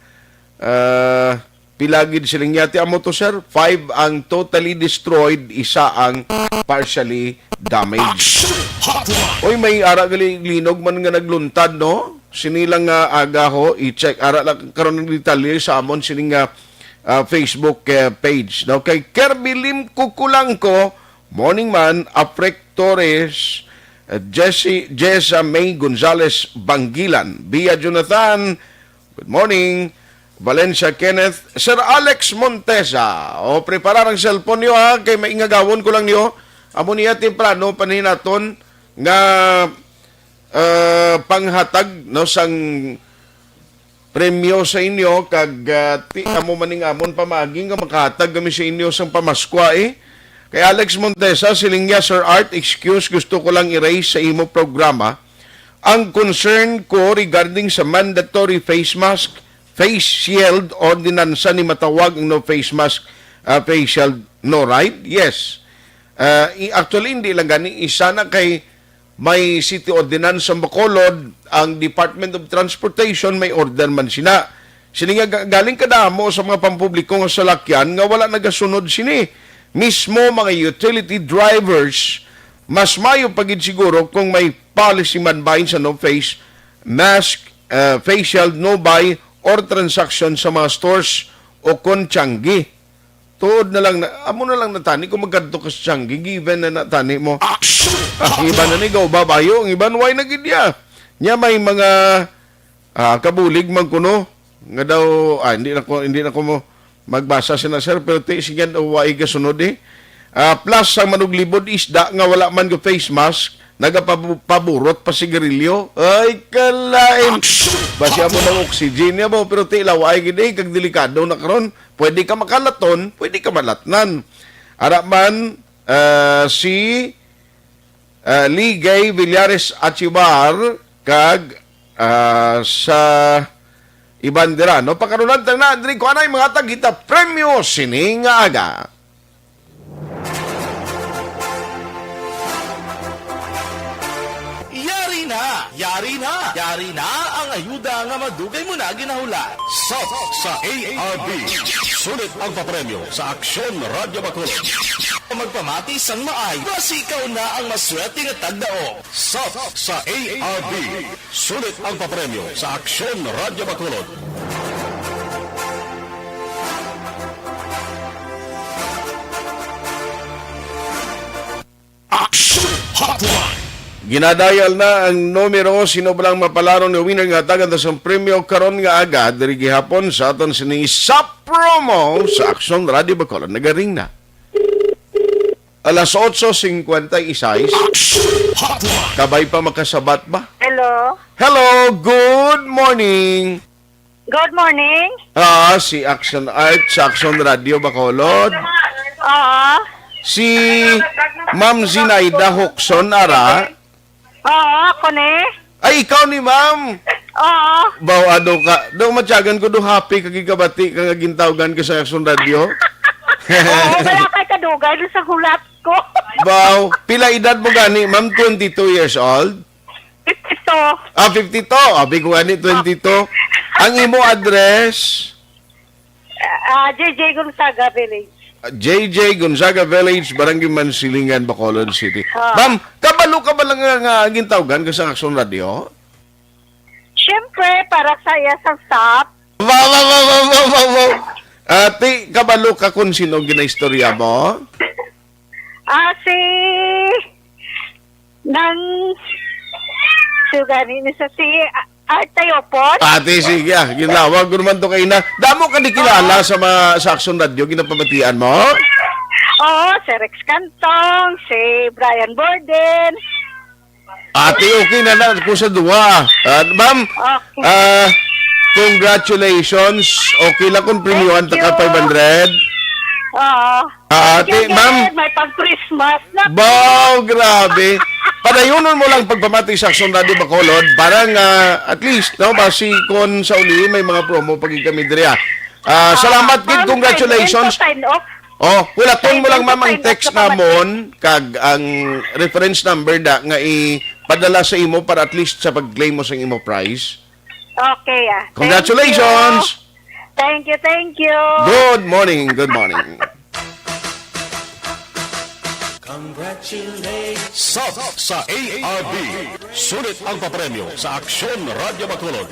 Ah, pila gid siling niya, ti amo to, sir? Five ang totally destroyed, isa ang partially damaged. Action Hotline. Oy, may ara gali linog man nga nagluntad, no? Sini lang nga aga ho, i-check. Ara lang karon ang detalye sa amon sining nga, ah, Facebook, eh, page, no? Kay Kirby Lim Kukulangko, morning man, Aprek Torres, eh, Jesse, Jessa May Gonzalez Banggilan, Bia Jonathan, good morning. Valencia Kenneth, Sir Alex Montesa, o preparar ang cellphone niyo ha, kay maingagawon ko lang niyo. Amo niya temprano panhinaton nga, ah, panghatag, no, sang premyo sa inyo, kag, ah, ti amo man ning amon pamaagi nga makahatag kami sa inyo sang pamaskwa, eh. Kay Alex Montesa, siling niya, "Sir Art, excuse, gusto ko lang i-raise sa imo programa ang concern ko regarding sa mandatory face mask, face shield ordinansa ni matawag ang no face mask, ah, face shield, no, right?" Yes. Ah, i-, actually, hindi lang gani, isa na kay may city ordinance sa Bacolod, ang Department of Transportation may order man sina. Sini nga ga-, galing kadamo sa mga pampubliko nga salakyan nga wala nagasunod sini. Mismo mga utility drivers, mas mayo pa gid siguro kung may policy man bahin sa no face mask, uh, face shield, no buy or transaction sa mga stores o kon tiyanggi. Tuod na lang na, amo na lang na tani kung magkadto ka sa Changi, given na na tani mo. Action! Ah, ang iban na ni gaw babayo, ang iban way na gid niya. Nya may mga, ah, kabulig man kuno nga daw, ah, hindi na ko, hindi na ko mo magbasa sina, sir, pero ti, sige, daw way gasunod, eh. Ah, plus ang manuglibod isda nga wala man go face mask, nagapabu-, paburot pa sigarilyo. Ay, kalain. Action! Basi amo ng oxygen niya ba, pero ti, laway gid, eh, kag delikado na karon. Pwede ka makalaton, pwede ka malatnan. Ara man, ah, si, ah, Ligay Villares Achibar kag, ah, sa iban dira, no? Pakarunan ta na, Andre, kuha na yung mga tagita premyo sining nga aga. Yari na! Yari na! Yari na ang ayuda nga madugay mo na ginahulat. Sop sa A R B. Sulit ang papremyo sa Aksyon Radyo Bacolod. Magpamati sang maay, basi ikaw na ang maswerte nga tagdaog. Sop sa A R B. Sulit ang papremyo sa Aksyon Radyo Bacolod. Hotline. Ginadayal na ang numero, sino ba lang mapalaron nga winner nga hatagan ta sang premyo karon nga aga diri gihapon sa aton sini sa promo sa Aksyon Radio Bacolod. Nagaring na. Alas otso cincuenta y seis. Aksyon Hotline. Kabay pa makasabat ba? Hello. Hello, good morning. Good morning. Ah, si Action Art sa Action Radio Bacolod. Oo. Si Ma'am Zinaida Hoxon, ara. Oo, ako ni. Ay, ikaw ni Ma'am. Oo. Baw, ano ka? Daw matyagan ko, do happy ka gigabati ka nga gintawgan ka sa Action Radio. Oo, wala kay kadugay do sa hulat ko. Baw, pila edad mo gani, Ma'am? Twenty-two years old? Ito. Ah, fifty-two. Abi ko gani, twenty-two. Ang imo address? Ah, J J Gonzaga Village. Ah, J J Gonzaga Village, Barangay Mansilingan, Bacolod City. Ah. Ma'am, kabalo ka ba lang nga, nga gintawgan ka sa Action Radio? Siyempre, para sa iya sa staff. Wow, wow, wow, wow, wow, wow, wow. Ate, kabalo ka kung sino ginaistorya mo? Ah, si Nang sugani ni sa si A-, Art Tayopon. Ate, sige, ah, ginlawag ko naman to kayo na. Damo ka di kilala Oo. sa mga sa Action Radio, ginapamatian mo? Oo, si Rex Cantong, si Brian Borden. Ate, okay na na kung sa duwa. Ah, ma'am, Okay. ah, congratulations. Okay lang kung premyohan ta Thank ka you. five hundred. Oo. Ah, ate, Thank you, ma'am. May pag-Christmas na. Baw, grabe. Padayunon mo lang pagpamati sa Aksyon Radio Bacolod para nga at least, no, basi kon sa uli may mga promo pag kami diri, ah. Ah, Ah, salamat gid, ma'am, congratulations. Sign in to sign off. Oh, hulaton mo Sign lang, in to ma'am, ang sign off text na pamati. namon kag ang reference number da nga ipadala sa imo para at least sa pag-claim mo sa imo prize. Okay, ah. Thank Congratulations! you. Thank you, thank you. Good morning, good morning. Congratulations. Sub sa A R B. Sulit ang papremyo sa Aksyon Radyo Bacolod.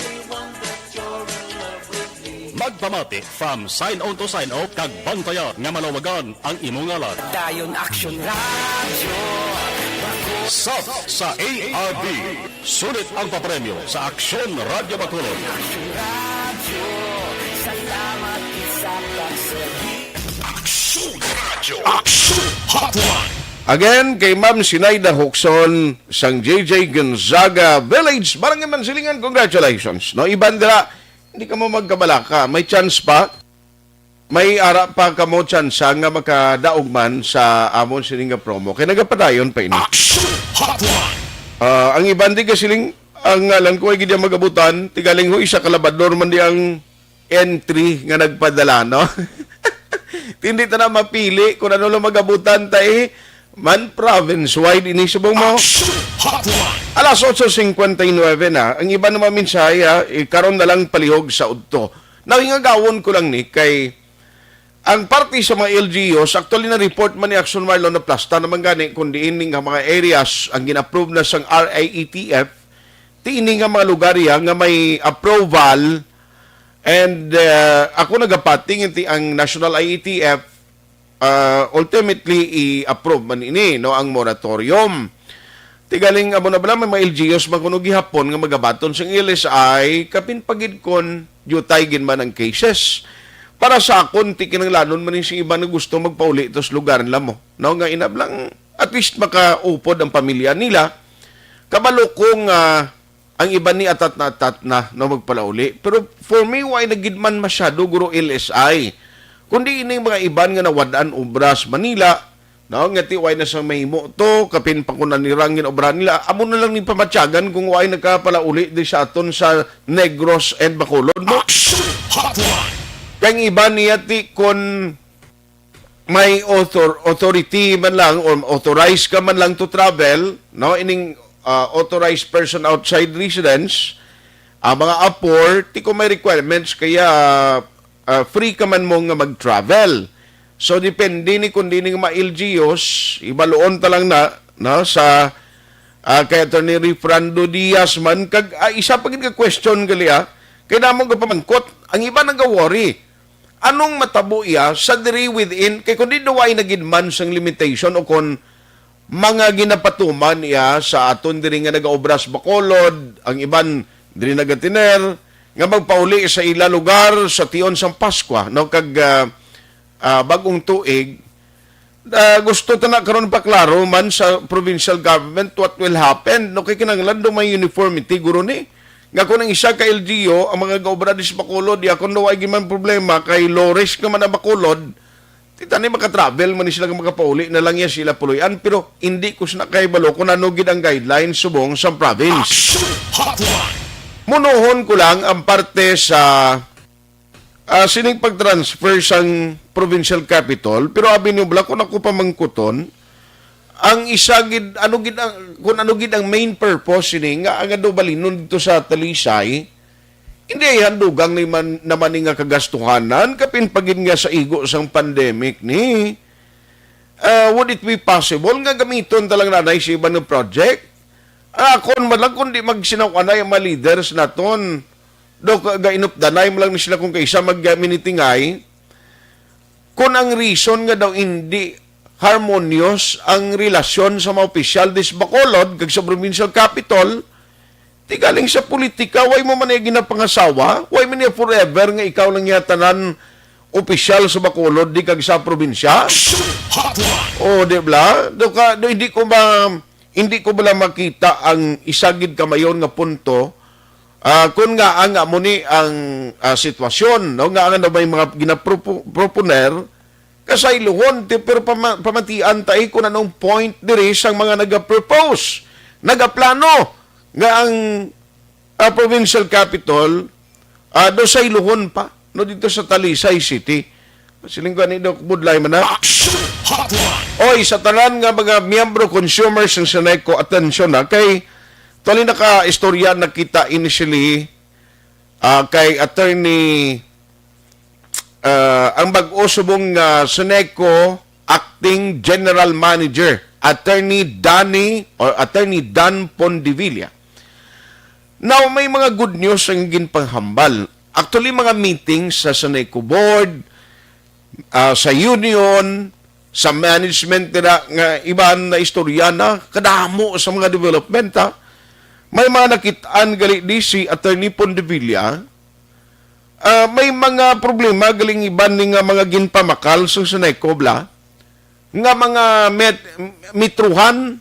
Magpamati from sign on to sign off kag bantaya nga malawagan ang imo ngalan. Dayon Aksyon Radyo. Sub sa A R B. Sulit ang papremyo sa Aksyon Radyo Bacolod. Aksyon Radyo. Salamat sa pagsigi. Aksyon Radyo. Aksyon Hotline. Again, kay Ma'am Sinaida Hoxon sang J J Gonzaga Village, Barangay Mansilingan, congratulations. No, iban dira, hindi ka mo magkabalaka. May chance pa. May ara pa kamo tsansa nga makadaog man sa amon sini nga promo. Kay nagapadayon pa ini. Action Hotline. Ah, ang iban di kasiling, ang ngalan ko ay gid ang magabutan, tigaling ho, isa ka labador man di ang entry nga nagpadala, no? Hindi ta na mapili kung ano lang magabutan ta, eh. Man province wide ini subong mo. Action Hotline. Alas otso cincuenta y nueve na. Ang iba naman mensahe, ha, eh, karon na lang palihog sa udto. Now, hingagawon ko lang ni kay ang parte sa mga L G Us, actually na-report man ni Action Marlon na plasta naman gani kung diin ning mga areas ang gin-approve na sang R I E T F, ti ini nga mga lugar iya nga may approval, and, uh, ako nagapating inti ang National I E T F, uh, ultimately i-approve man ini, no, ang moratorium. Tigaling amo na bala may mga L G Us man kuno gihapon nga magabaton sang L S I, kapin pa gid kon diutay gid man ang cases. Para sa akon, ti kinahanglanon man ni sa iba nga gusto magpauli to sa lugar nila mo. No, nga inablang, at least makaupod ang pamilya nila. Kabalo ko nga ang iban ni atat na atat na, no, magpalauli. Pero for me, why na gid man masyado, guro, L S I? Kundi ining mga iban nga nawad-an obra sa Manila, no, nga ti why na sang mahimo to, kapin pa kunan ni rangin obra nila, amo na lang ni pamatyagan kung why nagkapalauli di sa aton sa Negros and Bacolod, no? Action Hotline. Kay ang iban niya ti kun may author-, authority man lang or authorized ka man lang to travel, no, ining, ah, authorized person outside residence, ang mga apor, ti ko may requirements kaya, ah, free ka man mo nga mag-travel. So, depende ni kung di ni nga ma-L G Us, ibaluon ta lang na, no, sa, ah, kay Attorney Refrando Diaz man, kag, ah, isa pa gid ka question gali, ah, kay namo gapamangkot, ang iba nagaworry, anong matabo iya sa diri within, kay kung di daw ay nagid man sang limitation o kon mga ginapatuman iya sa aton diri nga nagaobra sa Bacolod, ang iban diri nagatiner, nga magpauli sa ila lugar sa tion sang Pascua, no, kag, ah, ah, bag-ong tuig. Ah, gusto ta na karon paklaro man sa provincial government what will happen, no, kay kinahanglan do may uniformity guro ni. Nga kung ang isa ka L G U, ang mga gaobra di sa Bacolod, ya kung daw ay giman problema kay low risk naman ang Bacolod, Ti tani maka-travel man ni sila nga makapauli na lang ya sila puloy-an, pero hindi ko sina kahibalo kung ano gid ang guidelines subong sa province. Action Hotline. Munuhon ko lang ang parte sa, ah, sining pag-transfer sang provincial capital, pero abi niyo bala kung ako pamangkuton, ang isa gid, ano gid ang, kung ano gid ang main purpose sini nga ang adobalinon dito sa Talisay, hindi ay handugang ni man, naman ni nga kagastuhanan, kapin pa gid nga sa igo sang pandemic ni. Ah, would it be possible nga gamiton ta lang nanay sa iban nga project? Ah, akon man lang kundi magsinaw-anay ang mga leaders naton. Do ka-, gainupdanay mo lang ni sila kung kaisa mag-, ah, minitingay. Kung ang reason nga daw hindi harmonious ang relasyon sa mga opisyal dis Bacolod kag sa provincial capital, ti galing sa politika, way mo man iya ginapangasawa, way man iya forever nga ikaw lang iya tanan opisyal sa Bacolod di kag sa probinsya. Action Hotline. O, di bla? Do ka, do, hindi ko ba, hindi ko bala makita ang isa gid ka mayon nga punto, ah, kun nga ang amo ni ang, ah, sitwasyon, no, nga ang ano may mga ginapropo-, proponer, kasaylohon, ti-, pero pama-, pamatian ta, eh, kung anong point diri sang mga nagapropose, nagaplano nga ang, ah, provincial capital, ah, do saylohon pa, no, dito sa Talisay City. Siling ko ani, Doc, budlay man na. Action Hotline. Oy, sa tanan nga mga miyembro, consumers ng Seneco, atensyon na kay tuwali naka-istorya nakita initially, ah, kay attorney, ah, ang bag-o subong nga Seneco acting general manager, attorney Danny or attorney Dan Pondevilla. Now, may mga good news ang ginpanghambal. Actually, mga meeting sa Seneco board, ah, sa union, sa management nila nga iban na istorya na kadamo sa mga development, ha. May mga nakit-an gali di si Attorney Pondevilla. Ah, may mga problema galing iban ni nga mga ginpamakal sa Seneco bla nga mga met-, mitruhan,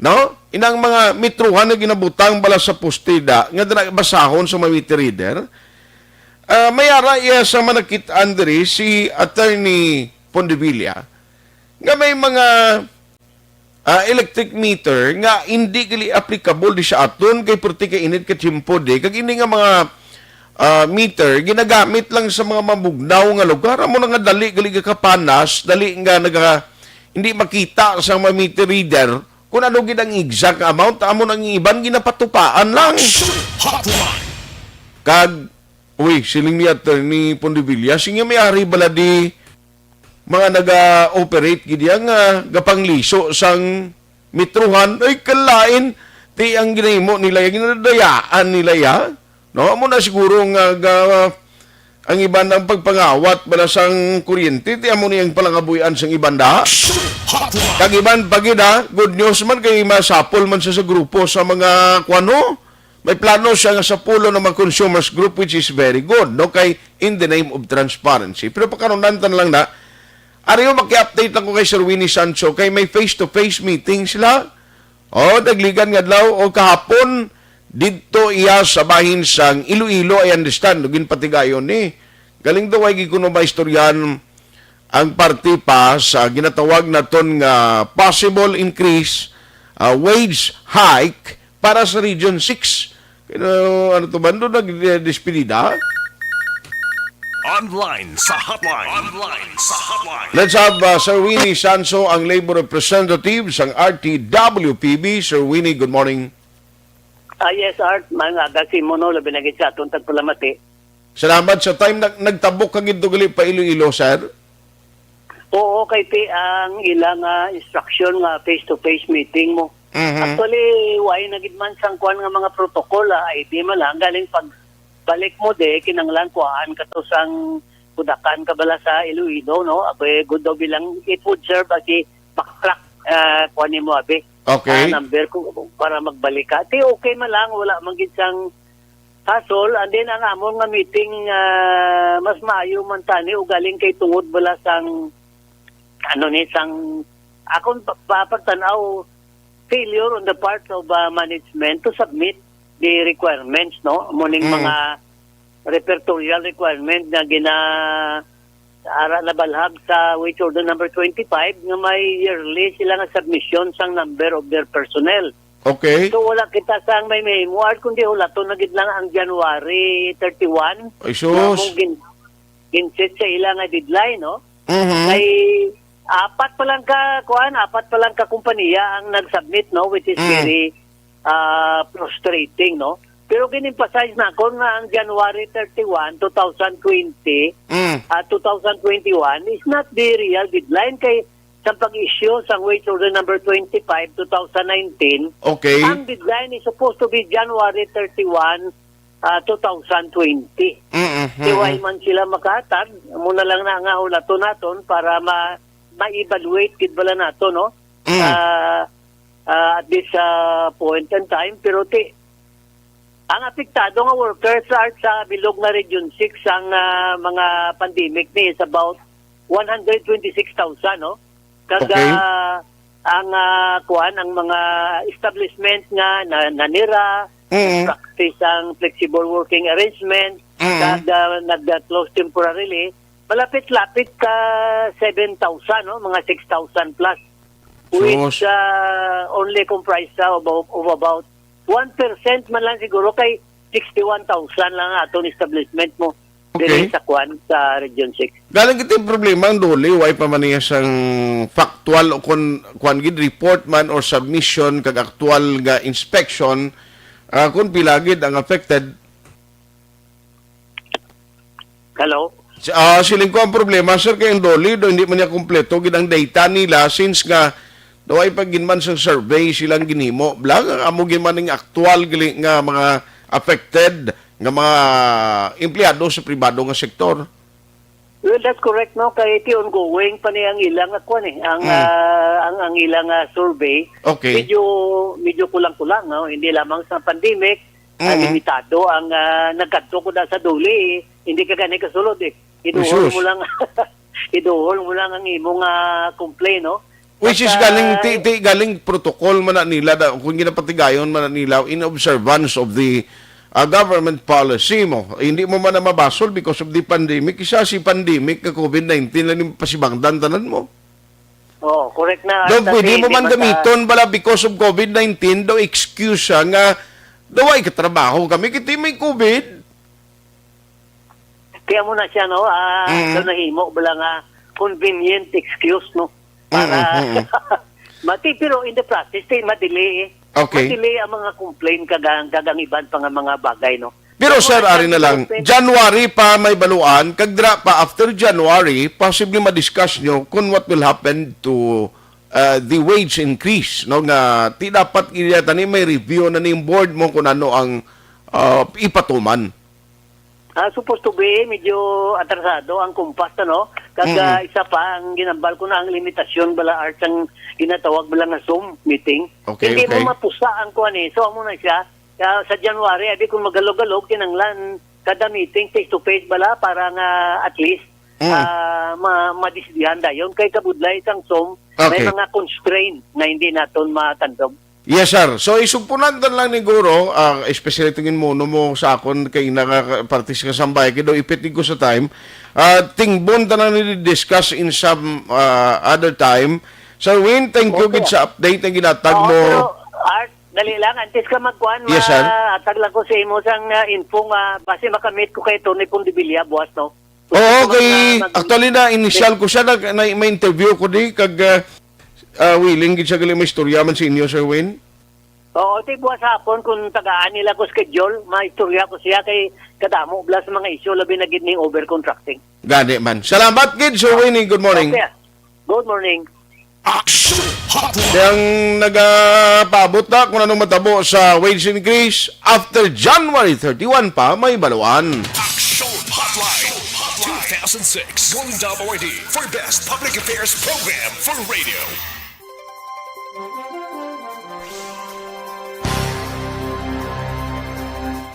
no? Inang mga mitruhan nga ginabutang bala sa postida nga dira basahon sa mga meter reader. Ah, may ara iya sa manakit-an diri si Attorney Pondevilla nga may mga, ah, electric meter nga hindi gali applicable di sa aton kay purti ka init ka tiyempo di kag ini nga mga, ah, meter ginagamit lang sa mga mabugnaw nga lugar, amo na nga dali gali ka kapanas, dali nga naga hindi makita sa mga meter reader kung ano gid ang exact amount, amo nang iban ginapatupaan lang. Action Hotline. Kag, uy, siling ni Attorney Pondevilla, sige, may ari bala di mga naga-operate gid iya nga gapangliso sang mitruhan, ay kalain, ti ang ginahimo nila, ginadayaan nila iya. No, amo na siguro nga ga-, ang iban ang pagpangawat bala sang kuryente, ti amo ni ang palangabuyan sang iban da. Kag iban pa gid, ha, good news man kay masapol man siya sa grupo sa mga kuwano. May plano siya nga sapulo ng mga consumers group, which is very good, no? Kay in the name of transparency. Pero pakarunan ta na lang na, ariyo maki-update lang ko kay Sir Winnie Sancho kay may face-to-face meeting sila. O, dagligan nga adlaw o kahapon, didto iya sa bahin sang Iloilo, I understand, ug ginpatigayon ni. Galing daw ay gikuno maistoryan ang parte pa sa ginatawag naton nga possible increase, ah, wage hike para sa Region six. Pero ano to ba? Doon nagdespedida? Online sa hotline. Online sa hotline. Let's have, uh, Sir Winnie Sanso, ang labor representative sang R T W P B. Sir Winnie, good morning. Ah, yes, Art. Maayong aga sa imo, no? Labi na gid sa aton tagpalamati. Salamat sa time. Nag-, nagtabok ka gid to gali pa Iloilo, sir? Oo, kay ti ang ilang, ah, instruction nga face-to-face meeting mo. Mhm. Actually, why na gid man sang kuan nga mga protocol, ah, I D man lang. Galing pag balik mo, de, kinanglan kuhaan ka to sang kudakan ka bala sa Iloilo, no? Abe, good daw bilang it would serve as a backtrack ah, kuan nimo, abi. Okay. Ah, number ko para magbalik ka. Ti okay man lang, wala man gid sang hassle. And then, ang amon nga meeting, ah, mas maayo man tani ugaling kay tungod bala sang, ano ni, sang akon pa, pa, pagtan-aw, failure on the part of, ah, management to submit the requirements, no? Mo ning Mm. mga repertorial requirement nga gina-, ara nabalhag sa Wage Order number twenty-five nga may yearly sila nga submission sang number of their personnel. Okay. So, wala kita sang may mahimuar, kundi hulaton na gid lang ang January thirty-one. Ay, sus. Nga among gin-, gin-set sa ila nga deadline, no? Mhm. Kay apat pa lang ka, kuan, apat pa lang ka kompanya ang nag-submit, no, which is Mm. very, ah, frustrating, no? Pero gin-emphasize na ako nga ang January thirty-one, two thousand twenty, Mm. ah, two thousand twenty-one is not the real deadline kay sa pag-issue sang Wage Order number twenty-five, two thousand nineteen, Okay. ang deadline is supposed to be January thirty-one, ah, two thousand twenty. Mm-mm, Di why mm-mm. man sila makahatag, amo na lang na nga hulaton naton para ma-, ma-evaluate gid bala nato, no? Mm. Ah, ah, at this, ah, point in time, pero ti-, ang apektado nga workers sa, sa bilog nga Region six ang, ah, mga pandemic ni is about one hundred twenty-six thousand, no? Kag, Okay. ah, ang, ah, kuan, ang mga establishment nga na, nanira, Mm. practice ang flexible working arrangement, Mm. kag, ah, nag-close temporarily, malapit-lapit ka seven thousand, no? Mga six thousand plus, which, Sus. ah, only comprised of, of about one percent man lang siguro, kay sixty-one thousand lang ang aton establishment mo Okay. diri sa kuan, sa Region six. Galing kita yung problema, ang DOLE, why pa man niya sang factual o kun, kuan gid, report man or submission kag aktual nga inspection, ah, kung pila gid ang affected. Hello? Si, ah, siling ko ang problema, sir, kay ang DOLE do, hindi man niya kompleto gid ang data nila since nga daw ay pag ginman sa survey silang ginhimo. Bla, nga amo ginman ning aktual gali nga mga affected nga mga empleyado sa pribado nga sektor. Well, that's correct, no? Kay ti ongoing pa ni ang ilang, ah, kuwan, eh, ang, Mm. ah, ang, ang ilang, ah, survey. Okay. Medyo, medyo kulang-kulang, no? Hindi lamang sa pandemic, ah, Mm. limitado ang, ah, nagkadto ko na sa DOLE, eh. Hindi ka gani kasulod, eh. Iduhol Uy, sus. mo lang, iduhol mo lang ang imong, ah, complaint, no? Which is Basta, galing, ti, eh, ti, galing protocol man na nila, da, kung ginapatigayon man na nila, in observance of the, ah, government policy mo. Hindi mo man na mabasol because of the pandemic. Isa si pandemic nga covid nineteen lang yung pasibangdan tanan mo. Oo, correct na. Daw Arthur, pwede eh, mo di man man sa gamiton bala because of covid nineteen, daw excuse siya nga, daw ay katrabaho kami, kiti may covid. Kaya mo na siya, no? Ah, Mm. so nahimo bala nga convenient excuse, no? Para Mm, mm, mm. mati, pero in the process, eh, madili, eh. Okay. Madili ang mga complaint kag ang, kag ang iban pa nga mga bagay, no? Pero, Kaya sir, mo na ari na siya lang, open. January pa may baluan, kag dira pa after January, possibly ma-discuss nyo kung what will happen to, uh, the wage increase, no? Nga, ti dapat iya tani may review na ning board mo kung ano ang, uh, ipatuman. Ah, supposed to be, medyo atrasado ang kumpas, ano? Kag, Mm-mm. ah, isa pa, ang ginambal ko na ang limitasyon, bala, Arts, ang ginatawag bala nga Zoom meeting. Okay, Hindi okay. mo mapusa ang kuwan, eh. So, amo na siya. Kaya sa January, abi kung magalog-galog, kinanglan kada meeting face-to-face, bala, para nga at least, Mm. ah, ma-, madisdihan dayon. Kay kabudlay sang Zoom, may Okay. mga constraint na hindi naton matandog. Yes, sir. So, isugpunan ta lang ni Guro, ah, especially tingin mo, no, mo sa akon kay naka-, parte sa kasambay, kay daw ipitig ko sa time. Ah, tingbon ta lang ni discuss in some, ah, other time. Sir Win, thank you Okay. gid sa update na ginatag Oo, mo. Pero, Art, dali lang. Antes ka magkuhan, Yes, sir. ma-, atag lang ko sa imo sang, ah, info nga basi makamit ko kay Tony Pondevilla buwas, no? Oo, Gusto ko kay, lang na mag- actually, na initial ko siya, nag-, na, may interview ko di, kag, ah, ah, willing gid siya gali may istorya man sa inyo, Sir Win. Oo, ti buwas hapon kung tagaan nila ko schedule, maistorya ko siya kay kadamo bala sa mga issue, labi na gid ning overcontracting. Gani man. Salamat gid, Sir Win, eh. Good morning. Okay. Good morning. Action Hotline. Yang nagapaabot na kung anong matabo sa wage increase after January thirty-one pa may baluan. Action Hotline. Two thousand six Golden Dome Awardee for Best Public Affairs Program for Radio.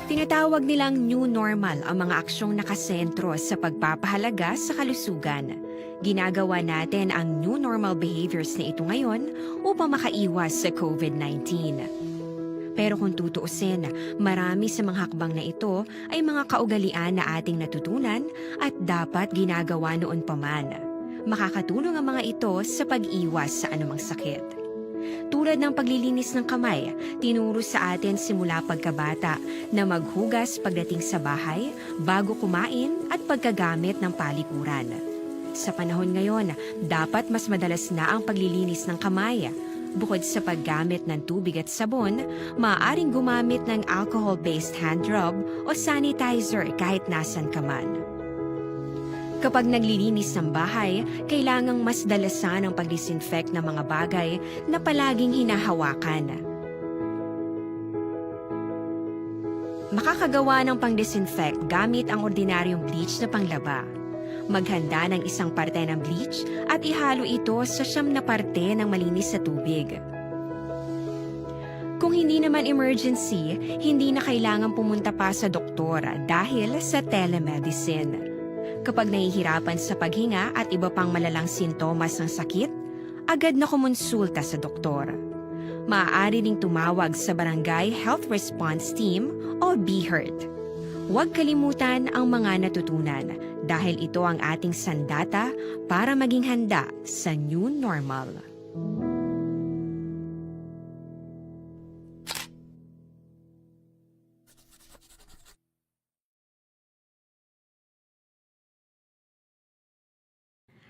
Tinatawag nilang new normal ang mga aksyong nakasentro sa pagpapahalaga sa kalusugan. Ginagawa natin ang new normal behaviors na ito ngayon upang makaiwas sa COVID nineteen. Pero kung tutuusin, marami sa mga hakbang na ito ay mga kaugalian na ating natutunan at dapat ginagawa noon pa man. Makakatulong ang mga ito sa pag-iwas sa anumang sakit. Tulad ng paglilinis ng kamay, tinuro sa atin simula pagkabata na maghugas pagdating sa bahay, bago kumain at pagkagamit ng palikuran. Sa panahon ngayon, dapat mas madalas na ang paglilinis ng kamay. Bukod sa paggamit ng tubig at sabon, maaaring gumamit ng alcohol-based hand rub o sanitizer kahit nasan ka man. Kapag naglilinis ng bahay, kailangang mas dalasan ang pag-disinfect ng mga bagay na palaging hinahawakan. Makakagawa ng pang-disinfect gamit ang ordinaryong bleach na panglaba. Maghanda ng isang parte ng bleach at ihalo ito sa siyam na parte ng malinis na tubig. Kung hindi naman emergency, hindi na kailangan pumunta pa sa doktor dahil sa telemedicine. Kapag nahihirapan sa paghinga at iba pang malalang sintomas ng sakit, agad na kumonsulta sa doktor. Maaari ring tumawag sa Barangay Health Response Team o BHERT. Huwag kalimutan ang mga natutunan dahil ito ang ating sandata para maging handa sa new normal.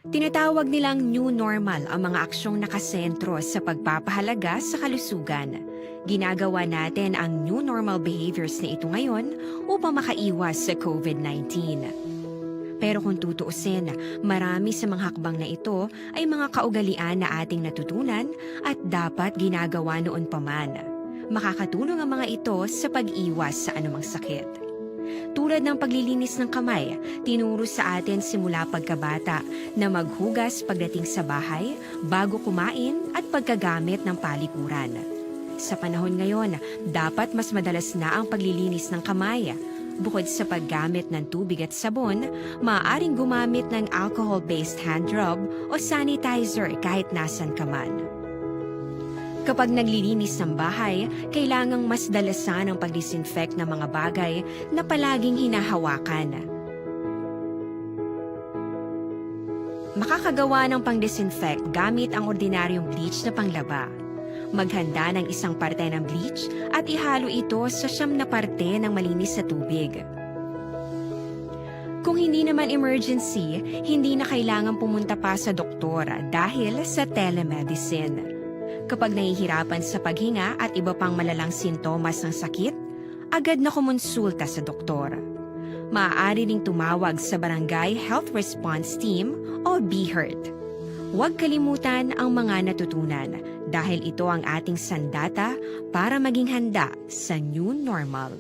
Tinatawag nilang new normal ang mga aksyong nakasentro sa pagpapahalaga sa kalusugan. Ginagawa natin ang new normal behaviors na ito ngayon upang makaiwas sa COVID nineteen. Pero kung tutuusin, marami sa mga hakbang na ito ay mga kaugalian na ating natutunan at dapat ginagawa noon pa man. Makakatulong ang mga ito sa pag-iwas sa anumang sakit. Tulad ng paglilinis ng kamay, tinuro sa atin simula pagkabata na maghugas pagdating sa bahay, bago kumain at pagkagamit ng palikuran. Sa panahon ngayon, dapat mas madalas na ang paglilinis ng kamay. Bukod sa paggamit ng tubig at sabon, maaaring gumamit ng alcohol-based hand rub o sanitizer kahit nasan ka man. Kapag naglilinis ng bahay, kailangang mas dalasan ang pag-disinfect ng mga bagay na palaging hinahawakan. Makakagawa ng pang-disinfect gamit ang ordinaryong bleach na panglaba. Maghanda ng isang parte ng bleach at ihalo ito sa siyam na parte ng malinis na tubig. Kung hindi naman emergency, hindi na kailangan pumunta pa sa doktor dahil sa telemedicine. Kapag nahihirapan sa paghinga at iba pang malalang sintomas ng sakit, agad na kumonsulta sa doktor. Maaari ring tumawag sa Barangay Health Response Team o BHERT. Huwag kalimutan ang mga natutunan dahil ito ang ating sandata para maging handa sa new normal.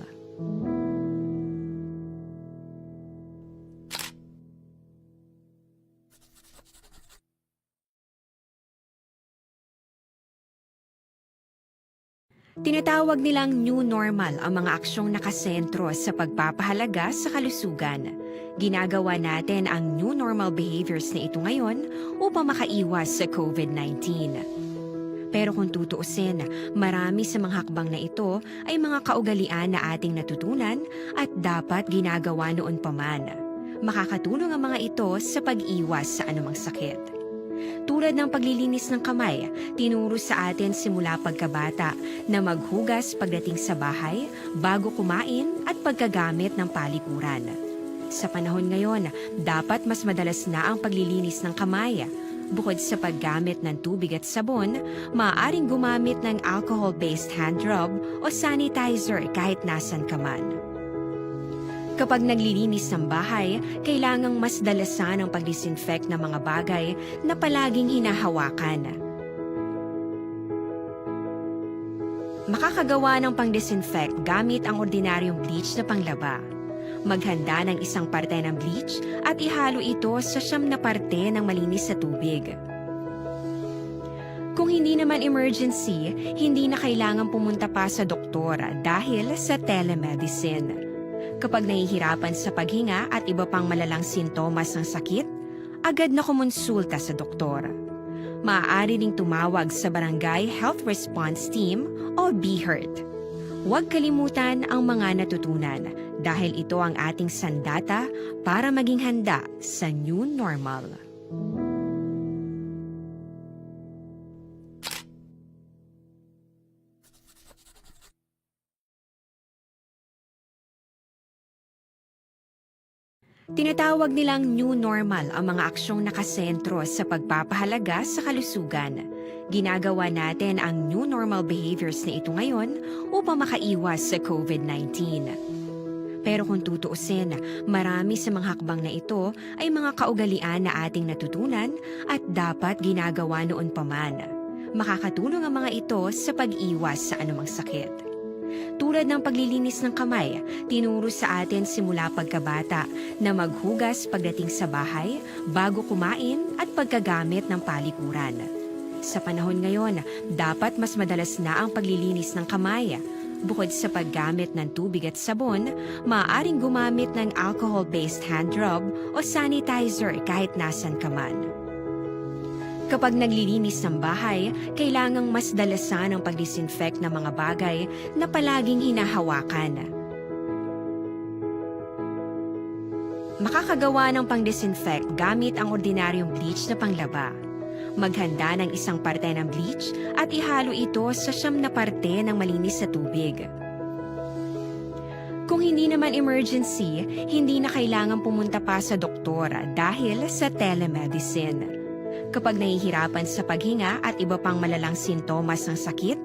Tinatawag nilang new normal ang mga aksyong nakasentro sa pagpapahalaga sa kalusugan. Ginagawa natin ang new normal behaviors na ito ngayon upang makaiwas sa COVID nineteen. Pero kung tutuusin, marami sa mga hakbang na ito ay mga kaugalian na ating natutunan at dapat ginagawa noon pa man. Makakatulong ang mga ito sa pag-iwas sa anumang sakit. Tulad ng paglilinis ng kamay, tinuro sa atin simula pagkabata na maghugas pagdating sa bahay, bago kumain at pagkagamit ng palikuran. Sa panahon ngayon, dapat mas madalas na ang paglilinis ng kamay. Bukod sa paggamit ng tubig at sabon, maaaring gumamit ng alcohol-based hand rub o sanitizer kahit nasan ka man. Kapag naglilinis ng bahay, kailangang mas dalasan ang pag-disinfect ng mga bagay na palaging hinahawakan. Makakagawa ng pang-disinfect gamit ang ordinaryong bleach na panglaba. Maghanda ng isang parte ng bleach at ihalo ito sa siyam na parte ng malinis na tubig. Kung Hindi naman emergency, hindi na kailangan pumunta pa sa doktor dahil sa telemedicine. Kapag nahihirapan sa paghinga at iba pang malalang sintomas ng sakit, agad na kumonsulta sa doktor. Maaari ring tumawag sa Barangay Health Response Team o BHERT. Huwag kalimutan ang mga natutunan dahil ito ang ating sandata para maging handa sa new normal. Tinatawag nilang new normal ang mga aksyong nakasentro sa pagpapahalaga sa kalusugan. Ginagawa natin ang new normal behaviors na ito ngayon upang makaiwas sa covid nineteen. Pero kung tutuusin, marami sa mga hakbang na ito ay mga kaugalian na ating natutunan at dapat ginagawa noon pa man. Makakatulong ang mga ito sa pag-iwas sa anumang sakit. Tulad ng paglilinis ng kamay, tinuro sa atin simula pagkabata na maghugas pagdating sa bahay, bago kumain at pagkagamit ng palikuran. Sa panahon ngayon, dapat mas madalas na ang paglilinis ng kamay. Bukod sa paggamit ng tubig at sabon, maaaring gumamit ng alcohol-based hand rub o sanitizer kahit nasan ka man. Kapag naglilinis ng bahay, kailangang mas dalasan ang pag-disinfect ng mga bagay na palaging hinahawakan. Makakagawa ng pang-disinfect gamit ang ordinaryong bleach na panglaba. Maghanda ng isang parte ng bleach at ihalo ito sa siyam na parte ng malinis na tubig. Kung hindi naman emergency, hindi na kailangan pumunta pa sa doktor dahil sa telemedicine. Kapag nahihirapan sa paghinga at iba pang malalang sintomas ng sakit,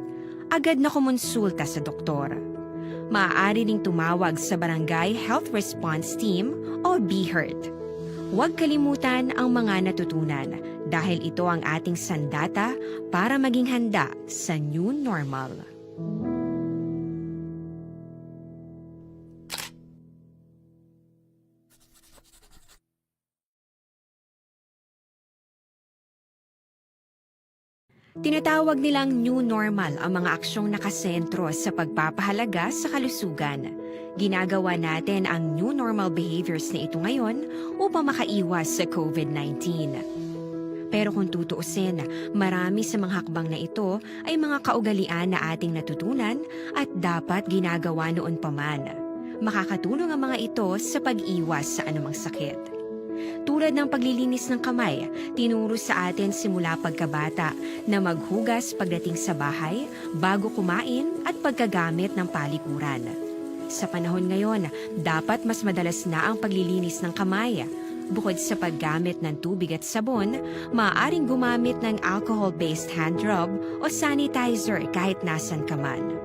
agad na kumonsulta sa doktor. Maaari ding tumawag sa Barangay Health Response Team o BHERT. Huwag kalimutan ang mga natutunan dahil ito ang ating sandata para maging handa sa new normal. Tinatawag nilang new normal ang mga aksyong nakasentro sa pagpapahalaga sa kalusugan. Ginagawa natin ang new normal behaviors na ito ngayon upang makaiwas sa covid nineteen. Pero kung tutuusin, marami sa mga hakbang na ito ay mga kaugalian na ating natutunan at dapat ginagawa noon pa man. Makakatulong ang mga ito sa pag-iwas sa anumang sakit. Tulad ng paglilinis ng kamay, tinuro sa atin simula pagkabata na maghugas pagdating sa bahay, bago kumain at pagkagamit ng palikuran. Sa panahon ngayon, dapat mas madalas na ang paglilinis ng kamay. Bukod sa paggamit ng tubig at sabon, maaaring gumamit ng alcohol-based hand rub o sanitizer kahit nasan ka man.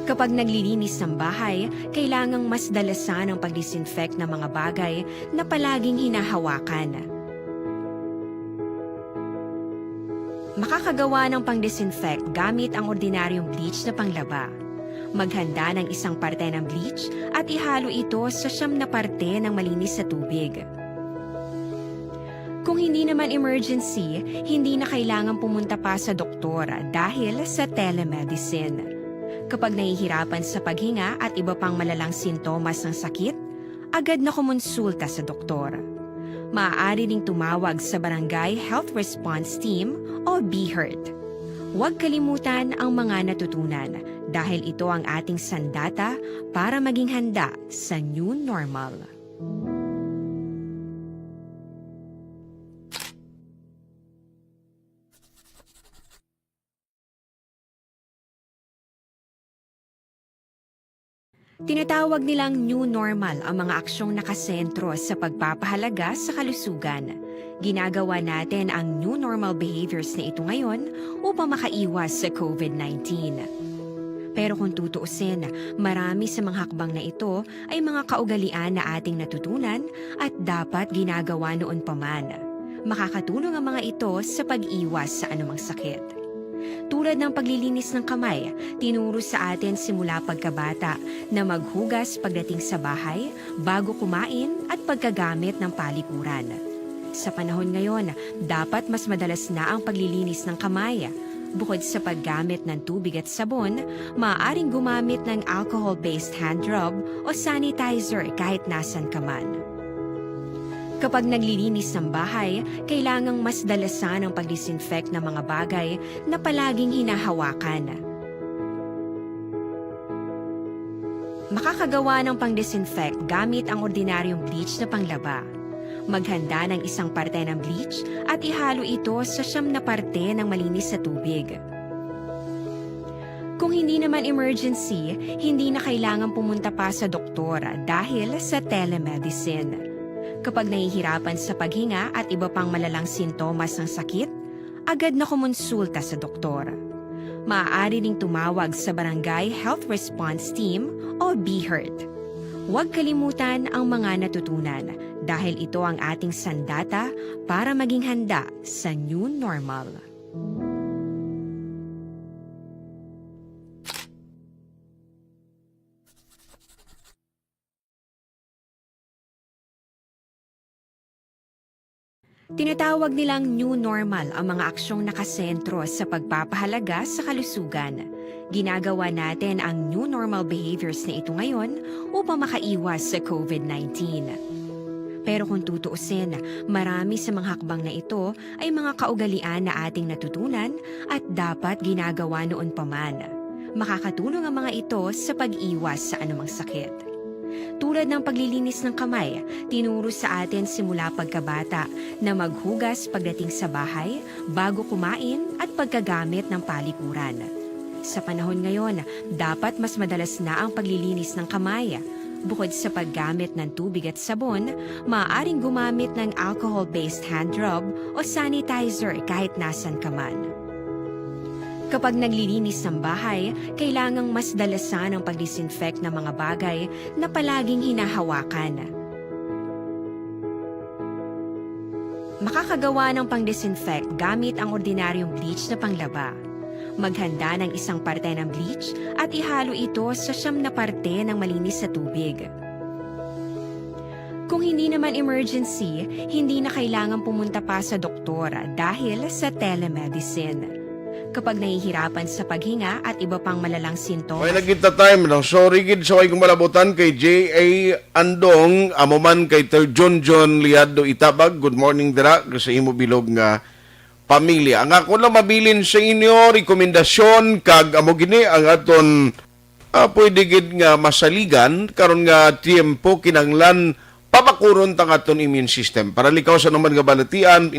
Kapag naglilinis ng bahay, kailangang mas dalasan ang pag-disinfect ng mga bagay na palaging hinahawakan. Makakagawa ng pang-disinfect gamit ang ordinaryong bleach na panglaba. Maghanda ng isang parte ng bleach at ihalo ito sa siyam na parte ng malinis na tubig. Kung hindi naman emergency, hindi na kailangan pumunta pa sa doktor dahil sa telemedicine. Kapag nahihirapan sa paghinga at iba pang malalang sintomas ng sakit, agad na kumonsulta sa doktor. Maaari ding tumawag sa Barangay Health Response Team o BHERT. Huwag kalimutan ang mga natutunan dahil ito ang ating sandata para maging handa sa new normal. Tinatawag nilang new normal ang mga aksyong nakasentro sa pagpapahalaga sa kalusugan. Ginagawa natin ang new normal behaviors na ito ngayon upang makaiwas sa covid nineteen. Pero kung tutuusin, marami sa mga hakbang na ito ay mga kaugalian na ating natutunan at dapat ginagawa noon pa man. Makakatulong ang mga ito sa pag-iwas sa anumang sakit. Tulad ng paglilinis ng kamay, tinuro sa atin simula pagkabata na maghugas pagdating sa bahay, bago kumain at pagkagamit ng palikuran. Sa panahon ngayon, dapat mas madalas na ang paglilinis ng kamay. Bukod sa paggamit ng tubig at sabon, maaaring gumamit ng alcohol-based hand rub o sanitizer kahit nasan ka man. Kapag naglilinis ng bahay, kailangang mas dalasan ang pag-disinfect ng mga bagay na palaging hinahawakan. Makakagawa ng pang-disinfect gamit ang ordinaryong bleach na panglaba. Maghanda ng isang parte ng bleach at ihalo ito sa siyam na parte ng malinis na tubig. Kung hindi naman emergency, hindi na kailangan pumunta pa sa doktor dahil sa telemedicine. Kapag nahihirapan sa paghinga at iba pang malalang sintomas ng sakit, agad na kumonsulta sa doktor. Maaari ring tumawag sa Barangay Health Response Team o BHERT. Huwag kalimutan ang mga natutunan dahil ito ang ating sandata para maging handa sa new normal. Tinatawag nilang new normal ang mga aksyong nakasentro sa pagpapahalaga sa kalusugan. Ginagawa natin ang new normal behaviors na ito ngayon upang makaiwas sa COVID nineteen. Pero kung tutuusin, marami sa mga hakbang na ito ay mga kaugalian na ating natutunan at dapat ginagawa noon pa man. Makakatulong ang mga ito sa pag-iwas sa anumang sakit. Tulad ng paglilinis ng kamay, tinuro sa atin simula pagkabata na maghugas pagdating sa bahay, bago kumain, at pagkagamit ng palikuran. Sa panahon ngayon, dapat mas madalas na ang paglilinis ng kamay. Bukod sa paggamit ng tubig at sabon, maaaring gumamit ng alcohol-based hand rub o sanitizer kahit nasan ka man. Kapag naglilinis ng bahay, kailangang mas dalasan ang pag-disinfect ng mga bagay na palaging hinahawakan. Makakagawa ng pang-disinfect gamit ang ordinaryong bleach na panglaba. Maghanda ng isang parte ng bleach at ihalo ito sa siyam na parte ng malinis na tubig. Kung hindi naman emergency, hindi na kailangan pumunta pa sa doktor dahil sa telemedicine. Kapag nahihirapan sa paghinga at iba pang malalang sintomas, May nagkita time, no? Sorry gid sa way kong malabutan kay J A Andong, amo man kay Ter John John Liado Itabag. Good morning dira sa imo bilog nga pamilya. Ang ako lang mabilin sa inyo, rekomendasyon, kag amo gini ang aton, ah, pwede gid nga masaligan karon nga tiyempo, kinahanglan pabakuron ta ang aton immune system para likaw sa anuman nga balatian.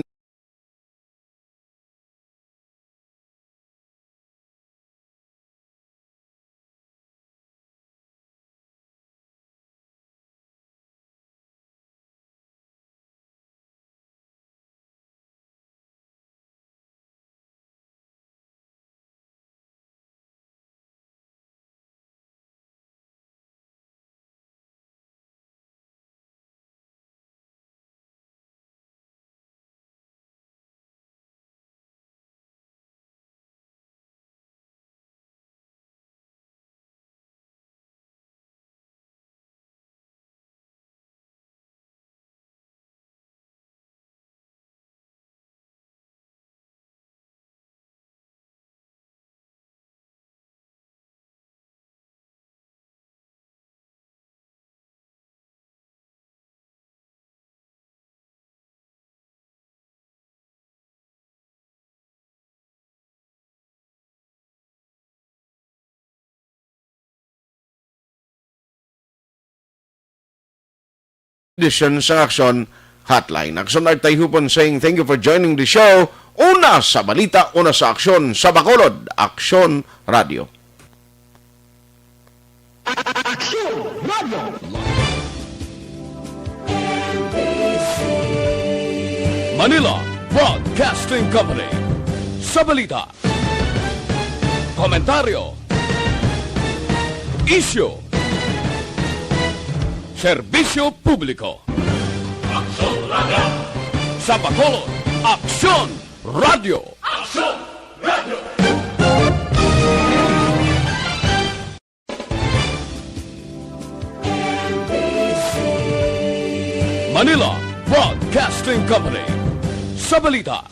Edition sa Aksyon Hotline. Aksyon Art Tayhupon saying thank you for joining the show. Una sa balita, una sa aksyon, sa Bacolod, Aksyon Radio. Aksyon Radio. Manila Broadcasting Company. Sa balita, komentaryo, isyu, serbisyo publiko. Aksyon Radio. Sa Bacolod, Aksyon Radio. Aksyon Radio. Manila Broadcasting Company. Sa balita,